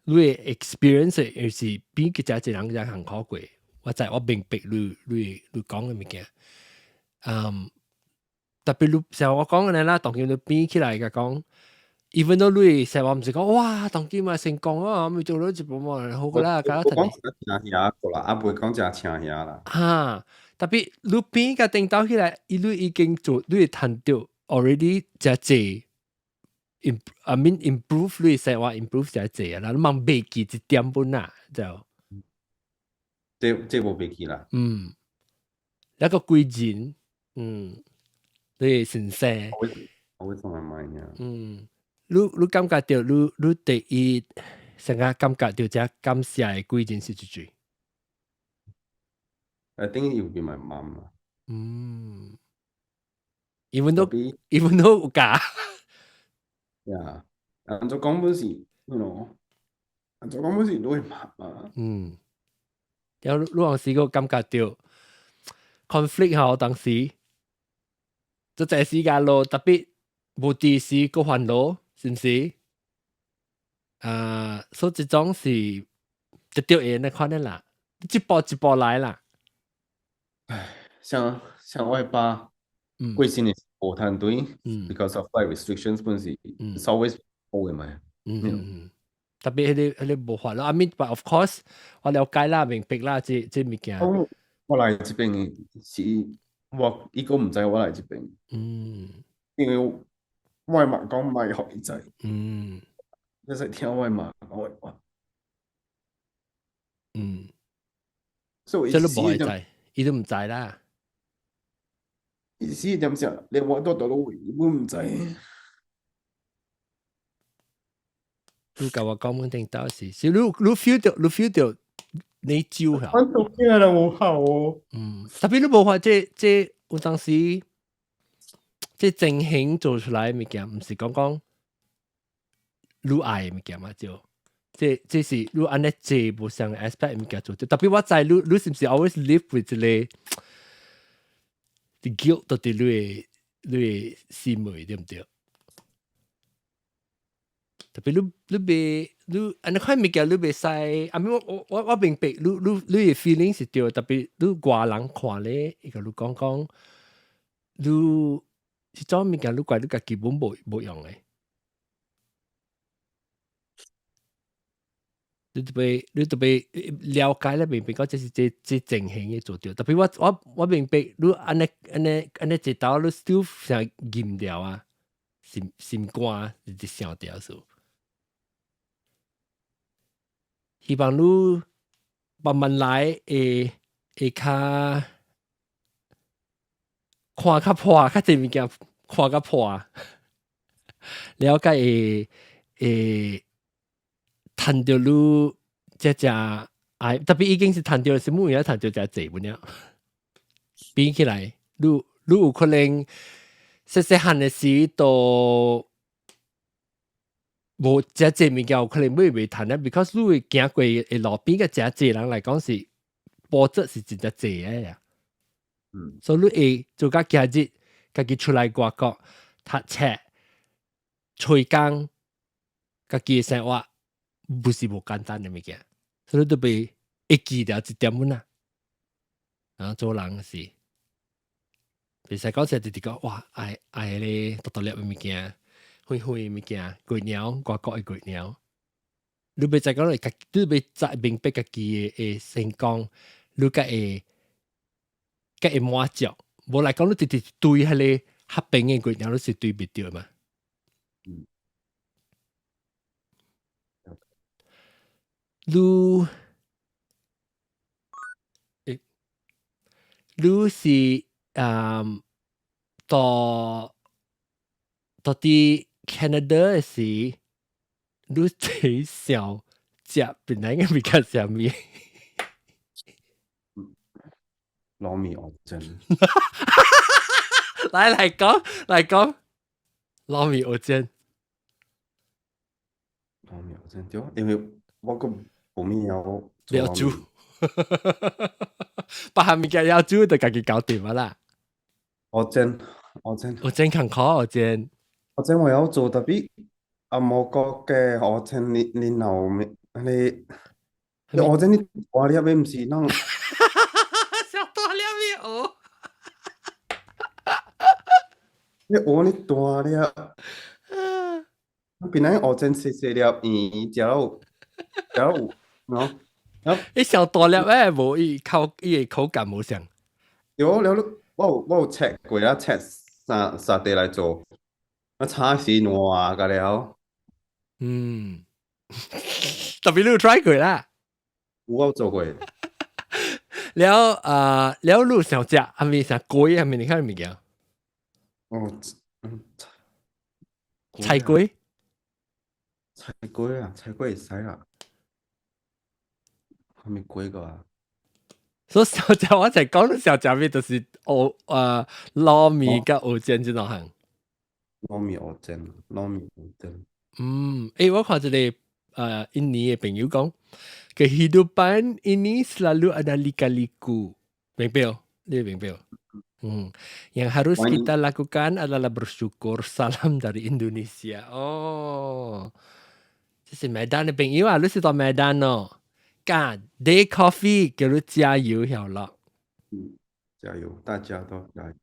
你會 experience 又是比個誠濟人較辛苦過。我知我明白你講的物件，嗯，特別你像我講的啦，當今你變起來共講，even though 你成日毋是講哇，當今嘛成功啊，咪做咗一部嘛好過啦，我講請兄過啦，啊袂講誠請兄啦。哈，特別你變個顛倒起來，伊你已經做，你會趁著 already 誠濟，I mean improve 你生活 improve 誠濟啊，啦，你嘛袂記一點本啊，就。這無袂記啦。嗯，一個貴人，嗯，你先生。我會從來買呀。嗯，你感覺著你第一，成日感覺著這感謝的貴人是一句。 I think it would be my mom 啦。嗯，even though 有教。 Yeah，按怎講本是，you know，按怎講本是你的媽媽。嗯，然後你有時個感覺著 conflict 吼，當時就這時間咯，特別無知時個煩惱，是毋是？啊，所以這種是一著會那款的啦，一步一步來啦。唉，像我爸，過身的無趁錢，because of like restrictions 本是，it's always 好的嘛。嗯嗯，特別彼個無法咯。I mean, but of course，我了解啦，明白啦，這物件。我來這邊是我伊閣毋知我來這邊。因為我的媽講莫予伊知。你使聽我的媽講的話。所以這都無會知，伊都毋知啦。伊死點聲，連我都佇佗位，伊攏毋知。你共我講問題到時，是你 feel 到，你 feel 到你招嚇。阮做囝人有好哦。特別你無法這有當時，這情形做出來的物件，毋是講講你愛的物件嘛？就這是你按呢做無相 aspect 物件做。特別我知你是毋是 always live with 一個 the guilt 到佇你的心裏，對毋對？特別你袂你按呢款物件你袂使，啊咪我明白你的 feeling 是對，特別你外人看咧，伊共你講講，你這種物件你怪你家己本無用的。你特別了解咧，明白講這是這情形的做對。特別我明白你按呢按呢按呢一道你 still 想禁掉啊，心肝直想掉數。希望你慢慢來會較看較破，較濟物件看較破，了解會趁著你這只愛，特別已經是趁著什麼嘢，趁著遮濟本了。比起來，你有可能細細漢的時都無遮濟物件，有可能買袂趁啊，because 你會行過的路邊個遮濟人來講是波折是真正濟的呀。所以你會做甲今日，家己出來外國讀冊、揣工，家己的生活不是無簡單的物件，所以你都袂會記得這點本啊。啊，做人是，袂使講說直直講哇，愛愛彼個獨獨粒的物件，灰灰的物件，過鳥外國的過鳥。你袂知講你欲知明白家己的成功，你才會滿足。無來講，你直直對彼個合平的過鳥，你是對袂著嘛？你，你是到佇 Canada 的時，你最想食檳榔的物件啥物？撈麵蚵仔煎。來來講來講，撈麵蚵仔煎。撈麵蚵仔煎對，因為我閣無物曉了煮，別項物件曉煮就家己搞掂啊啦。蚵仔煎，蚵仔煎。蚵仔煎艱苦，蚵仔煎。蚵仔煎我曉做，特別紅毛國嘅蚵仔煎，你若有你蚵仔煎你大粒的毋是咱。小大粒的蚵。你蚵你大粒。檳榔蚵仔煎細細粒，圓食了食了有，喏。伊小大粒的無伊口伊的口感無相。對，了你我有切過啊，切三三塊來做，啊炒是爛甲了。特別你有 try 過啦？有我有做過。了啊，了你有想食，還是啥粿，還是你看物件？哦，菜粿。菜粿啊，菜粿會使啦。啥物粿個啊？所以小食我就講小食物就是蚵撈麵佮蚵仔煎這兩項。撈麵蚵仔煎，撈麵蚵仔煎。我看一個印尼的朋友講，kehidupan ini selalu ada lika-liku。明白？你明白？Yang harus kita lakukan adalah bersyukur. Salam dari Indonesia. 哦，這是 Medan 的朋友啊，你是到 Medan 哦。干 Day Coffee 叫你加油，曉啦。加油，大家都加油。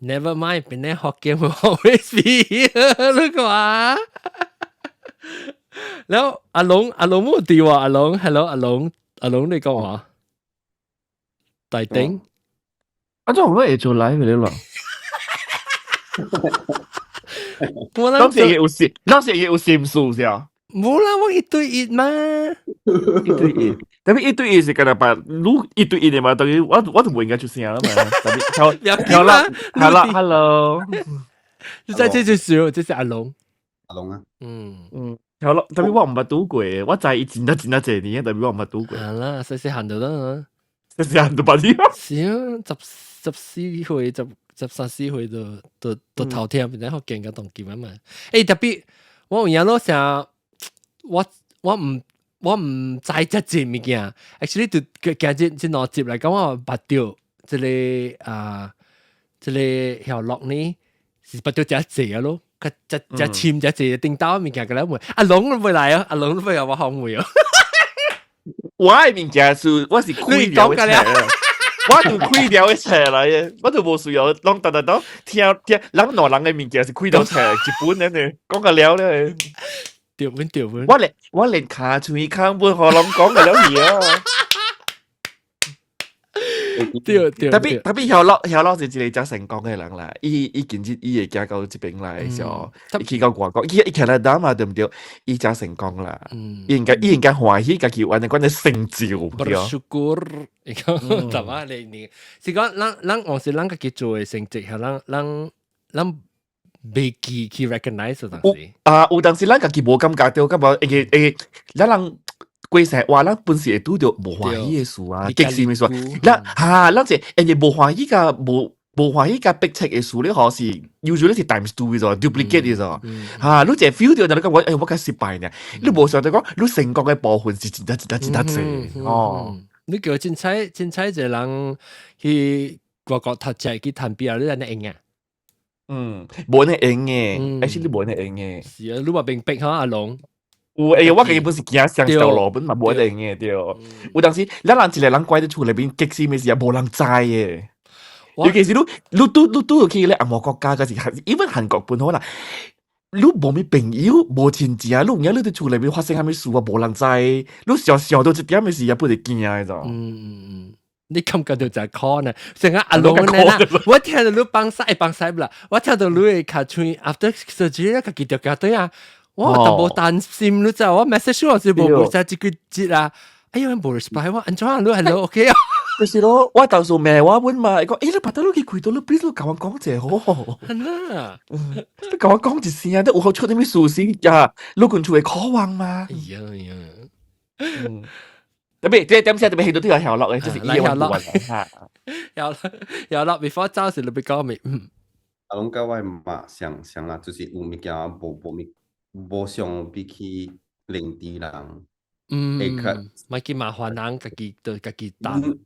Never mind，檳榔福建 will always be here。你看。然後阿龍，阿龍冇電話，阿龍，Hello，阿龍，阿龍你講話？大頂。啊，這我會做 live 嘅咯。我當時有心，當時有心事是啊。冇啦，我一對一嘛。一對一，特別一對一是干那把，如一對一的嘛，等於我就唔應該出聲啦嘛。特別，好啦，好啦，hello，你在這就是這是阿龍，阿龍啊，嗯嗯，好啦，特別我毋捌拄過，我知伊真得真得濟年，特別我毋捌拄過。係啦，細細漢就啦，細細漢就捌你。是啊，14歲、13、14歲就頭聽，變成福建嘅當今啊嘛。欸，特別我有影咯，成我唔知這濟物件，actually 就今日這兩集來講，我捌著這个啊，這个曉樂呢，是捌著真濟啊咯，較真真深真濟頂兜物件，個咧問阿龍都未來啊，阿龍都未有我訪問啊。我的物件是我是開了的冊，我就開了的冊來的，我就無需要攏逐逐都聽聽人兩人的物件是開了冊，一本呢，講個了了。對本對本，我連尻喙空本予攏講個了去啊！對對，特別特別曉樂曉樂是一個真成功的人啦，伊近日伊會行到這邊來時候，伊去到外國，伊加拿大嘛對毋對？伊真成功啦，伊應該歡喜家己有按呢款的成就。 Bersyukur，伊講怎啊？你是講咱往時咱家己做的成績，係咱袂記去 recognize 有當時。啊，有當時咱家己無感覺著，感覺會會咱人規世話，咱本是會拄著無歡喜的事啊，激死物事。咱哈，咱是因為無歡喜佮無歡喜佮逼切的事咧，吼是 usually 是 times two 咗，duplicate 咗。哈，你一 feel 著就你感覺，欸，我較失敗呢。你無想著講，你成功的部分是真真真真真濟哦。你叫凊彩凊彩一個人去外國讀冊去談比啊，你按呢用啊？嗯，無呢用嘅，還是你無呢用嘅？是啊，你嘛明白哈，阿龍。有欸，我家己本是驚上條路本嘛無得用嘅對。有當時咱人一個人關佇厝內面，激死物事也無人知嘅。尤其是你拄去咧紅毛國家，嗰時 even 韓國本好啦，你無咩朋友，無親戚啊，你有影你佇厝內面發生啥物事啊，無人知。你想想到一點的事也不會驚的咋。嗯嗯嗯。你感覺到就可能，成個阿龍呢？我聽到你幫晒幫晒啦，我聽到你會尻喙 after surgery 咧，家己就夾對啊。我就無擔心，你知我 message 我是無無寫這句字啊。哎呀，無 reply 我，按怎你 hello OK 啊？就是咯，我當時罵我本嘛，伊講，欸，你別得你去開刀，你 please 你共我講者好。係啦，你共我講一聲啊，你有好出啥物事先呀？你管厝會渴望嘛？哎呀哎呀，嗯。特別這點先特別去到這個曉樂嘅，就是伊個曉樂，曉樂曉樂，before 走時你別講未？阿龍佮我嘛相像啦，就是有物件無想比起認知人，嗯，莫去麻煩人，家己就家己擔。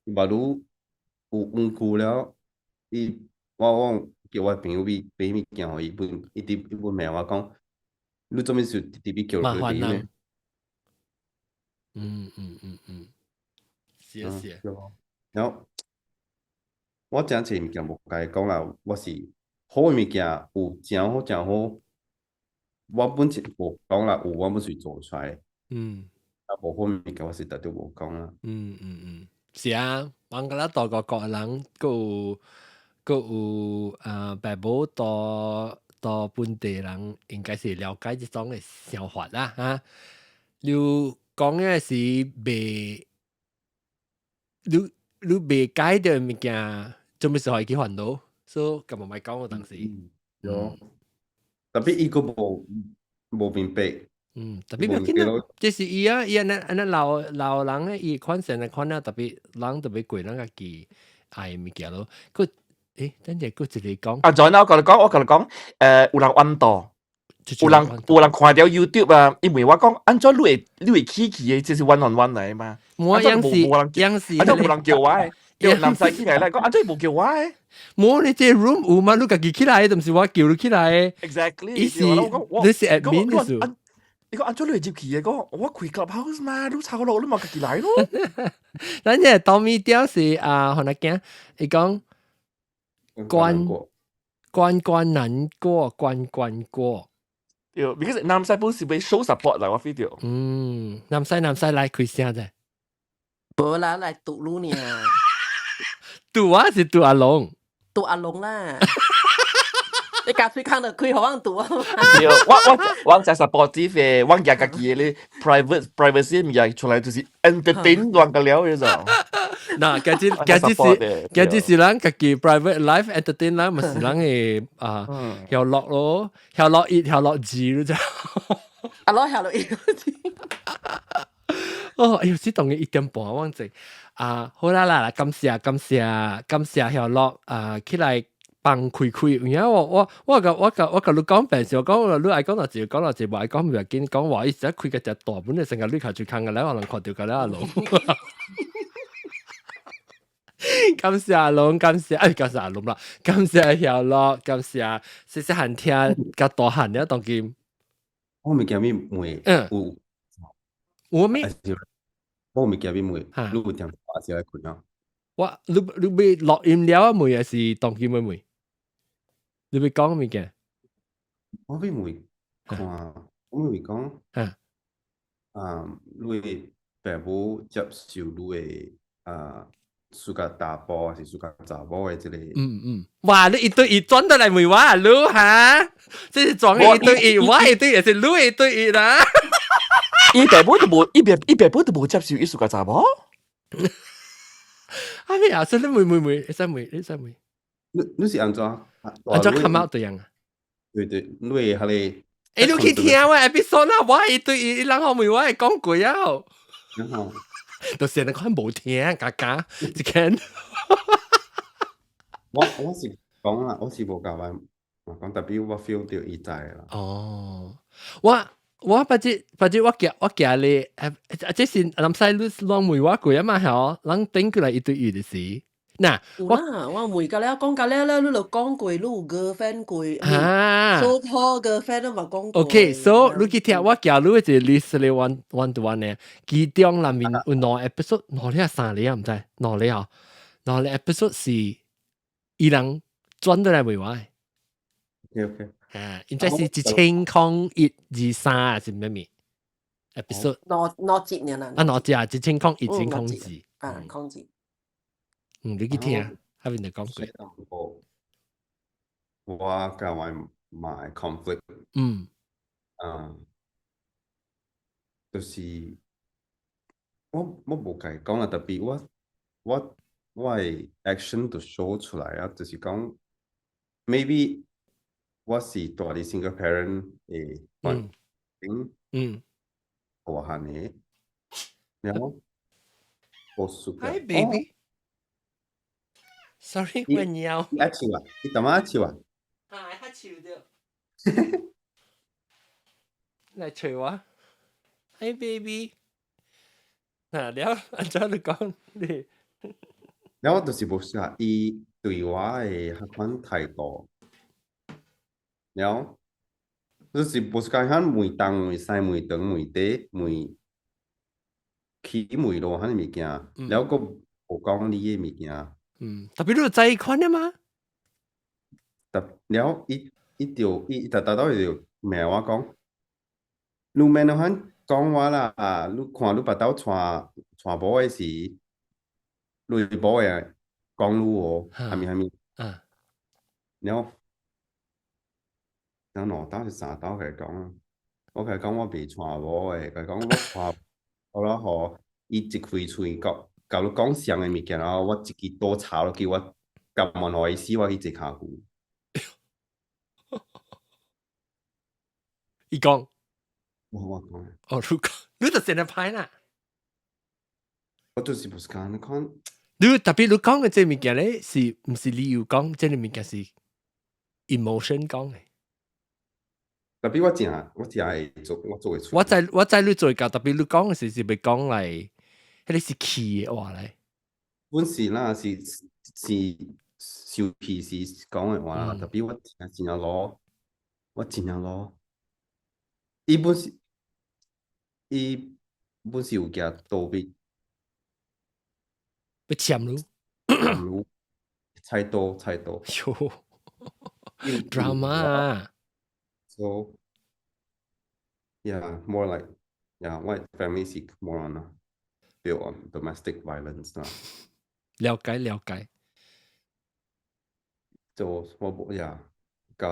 嘛如有問句了，伊我叫我朋友買買物件，予伊本，伊佇伊本罵我講，你做咩事直直叫麻煩人？嗯嗯嗯嗯，是啊是啊。然後我真濟物件無共伊講啦，我是好的物件有誠好誠好，我本是無講啦，有我本是做出來。啊，無好物件我是絕對無講啦。嗯嗯嗯，是啊，我覺得大個國人，閣有啊，爸母到本地人應該是了解這種的想法啦，哈。你講的是袂，你袂解著物件，做咩事可以去煩惱？所以咁嘛莫講我當時。有，特別伊閣無明白。嗯，特別無要緊啦，這是伊啊，伊按呢按呢老老人咧，伊款成的款啊，特別人特別過咱家己愛的物件咯。閣，欸，等陣閣一個講。啊，再我共你講，我共你講，有人冤道，有人看著 YouTube 啊，因為我講，按怎你會起去的，這是 one on one 來嘛？無樣是樣是，按怎無人叫我的？叫男婿起來來講，按怎無叫我的？無你這 room 有嘛？你家己起來，毋是我叫你起來。 Exactly，伊是你是 admin 意思。你講按怎你會入去的？講我開 clubhouse 嘛，你抄落你嘛家己來咯。咱這當咪屌是啊，予咱驚，伊講關關關難過關關過。對，because 南西本是欲 show support 啦，我 feel 著。嗯，南西南西來開聲者。無啦，來讀你呢。拄我是拄阿龍？拄阿龍啦。你夾喙空就開，予阮拄啊！對，我就 supportive 嘅，我夾家己嘅咧 private privacy 物件出來就是 entertain 亂個了嘅就。嗱，今日是咱家己 private life entertain 啦，咪是咱嘅啊，曉樂咯，曉樂一，曉樂二咯就。啊，攞曉樂一。哦，哎呦，這當嘅1點半忘記啊，好啦啦，感謝感謝感謝曉樂啊，起來幫開開，因為我共你講平時我講你愛講就字，講就字，無愛講唔要緊，講話伊時開個隻大本，成個你卡住空個咧，可能看到個咧阿龍。感謝阿龍，感謝哎，感謝阿龍啦，感謝曉樂，感謝細細漢聽，甲大漢了當今。我物件欲問，有有咩？我有物件欲問，你有聽話是愛困啊？我你欲錄音了問，還是當今欲問？你欲講物件？我欲問看，我欲講，啊，你的爸母接受你的啊，屬較查埔還是屬較查某的這個？嗯嗯，哇！你一對一轉到來問我啊，你哈？這是裝一對一，我一對一是你一對一啦。伊爸母都無，伊爸母都無接受伊屬較查某。啊咩啊？所以你問問問，你使問，你使問。你是按怎？按怎 come out 對樣啊？對對，你會彼個？欸，你去聽我 episode 啦，我一對一，人後問我會講過啊。然後，就是人看無聽，嘎嘎，一間。我是講啦，我是無共我講，特別我 feel 到伊知啦。哦，我不知不知我行咧，啊，這是林西你攏問我過啊嘛，係人頂過來一對一的時。嗱，我我問過了，講過了了，你就講過，你有 girlfriend 過，啊，so called girlfriend 都嘛講過。 OK，so 你去聽我寄你一個 list 咧，one one to one 咧，其中內面有兩個 episode，兩個三個啊，毋知兩個吼，兩個 episode 是伊人轉倒來問我。 OK OK。啊，應該是1001、2、3還是咩物 episode？兩兩集爾啦。啊，兩集啊，1001、1002。啊，空二。嗯，你去聽，下面就講過。我共我媽 conflict，啊，就是我無共伊講啦，特別我的 action 就 show 出來啊，就是講 maybe 我是蹛佇 single parent 的環境大漢的，然後無輸 Hi baby。Sorry，我尿。伊愛笑啊！伊淡仔愛笑啊！係，較笑著。來揣我。Hi baby。嗱，了，按怎你講你？了我就是無適合伊對我的彼款態度。了，就是無是講遐問東問西問長問短問起問落彼物件，了閣無講你的物件。嗯，特別你有在款的嗎？特了，伊就伊逐逐都就罵我講，你免按款講我啦，你看你腹肚娶娶某的時，你某會講你哦，啥物啥物。了，咱兩兜是三兜共伊講啊，我共伊講我袂娶某的，共伊講我娶好了吼，伊一開喙講，共你講啥的物件，然後我一支刀插落去，我甘願予伊死，我去坐跤牛。伊講，我講。哦，你講，你就成日歹啦。我就是無是講你看，你特別你講的這物件咧，是毋是理由講？這個物件是 emotion 講的。特別我誠會做，我做會出。我知你做到，特別你講的時是欲講來，彼個是氣的話咧。本是啦，是受氣時講的話啦，特別我聽真正老，我真正老。伊本是有舉刀欲，欲攕你，攕你，菜刀菜刀。喲，drama 啊。 So yeah, more like yeah, 我 family 是 more on built on domestic violence 啦。了解了解。就我無呀，共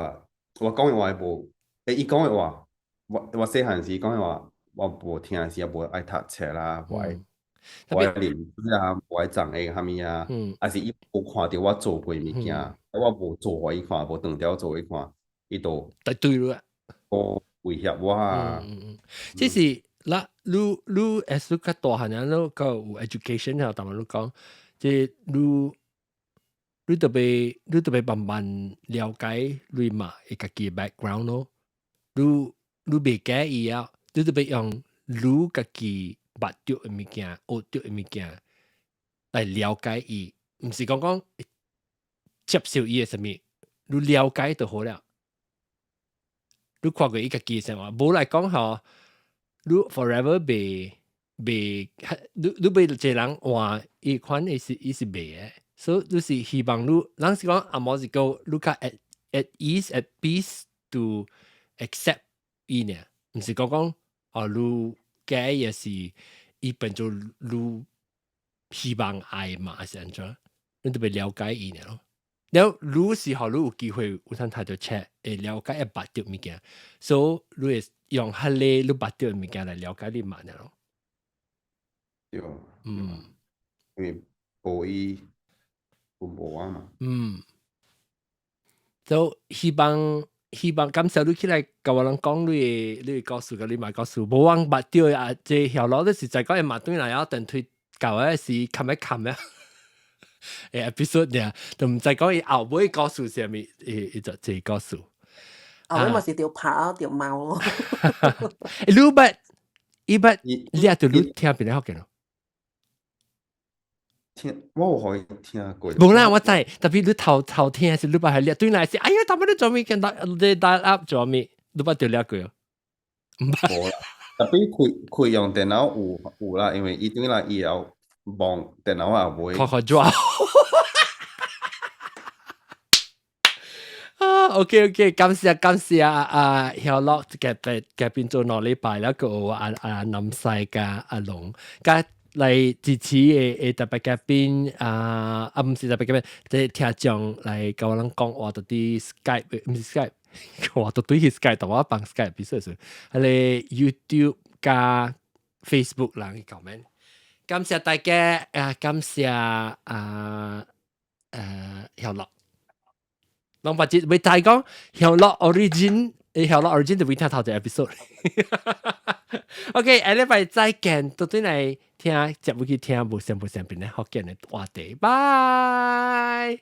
我講的話無，伊講的話，我細漢時講的話，我無聽時，也無愛讀冊啦，無愛啉水啊，無愛送的啥物啊，抑是伊無看著我做過物件，我無做予伊看，無當掉做予伊看，伊就對咯，無威脅我啊。這是啦，你 as 你較大漢啊，你較有 education 啊，但係你講，這你特別慢慢了解你媽伊家己 background 咯，你袂介意啊，你特別用你家己捌著的物件、學著的物件來了解伊，毋是講接受伊的啥物，你了解就好了。你看過伊家己的生活，無來講吼，你 forever 袂袂，你欲一個人換伊款，伊是袂的。所以你是希望你，人是講阿毛是講你較 at ease at peace to accept 伊呢，毋是講哦，你假也是伊變做你希望愛嘛，還是按怎？你特別了解伊呢咯。了你是予你有機會有通讀著冊，會了解會捌著物件，所以你會用彼個你捌著的物件來了解你媽呢咯。對，因為無伊有無我嘛。就希望感謝你起來共我人講你的故事，共你媽故事，無人捌著啊！這曉樂你實在講，伊媽轉來了，等推舊的時冚一冚啊！episode 爾，就毋知講伊後尾故事是啥物，伊就這故事。後尾嘛是著拍著貓咯。你捌伊捌，你也著你聽邊個福建咯？聽我有予伊聽過。無啦，我知，特別你頭頭聽時，你捌係掠對來是，哎呀，他們你做咩？你 dial up 做咩？你捌著掠過？毋捌。無啦，特別開用電腦有啦，因為伊轉來以後望電腦也袂。看看抓。啊，OK OK，感謝感謝啊，曉樂嘅變做2禮拜了，個阿南西佮阿龍佮來支持的特別嘉賓啊啊，毋是特別嘉賓，這聽眾來共我人講話，到佇 Skype，毋是 Skype，我都對去 Skype，但我放 Skype 比說是，彼个 YouTube 佮 Facebook 人 comment，感謝大家啊，感謝啊曉樂。攏捌節，袂知講曉樂 origin，曉樂 origin 就會聽頭一個 episode。OK，下禮拜再見，倒轉來聽，接入去聽無相無相邊的福建的話題，拜。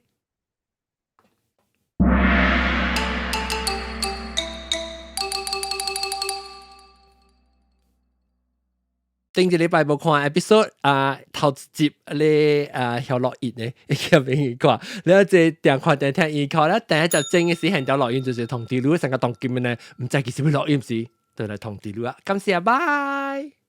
頂一禮拜無看 episode 啊，頭一集咧啊，曉錄音咧，一個俾伊看，了這定看定聽伊看，了第一集整嘅時，現條錄音就是通知你，成個當今呢，毋知幾時欲錄音時，就來通知你啊，感謝，拜。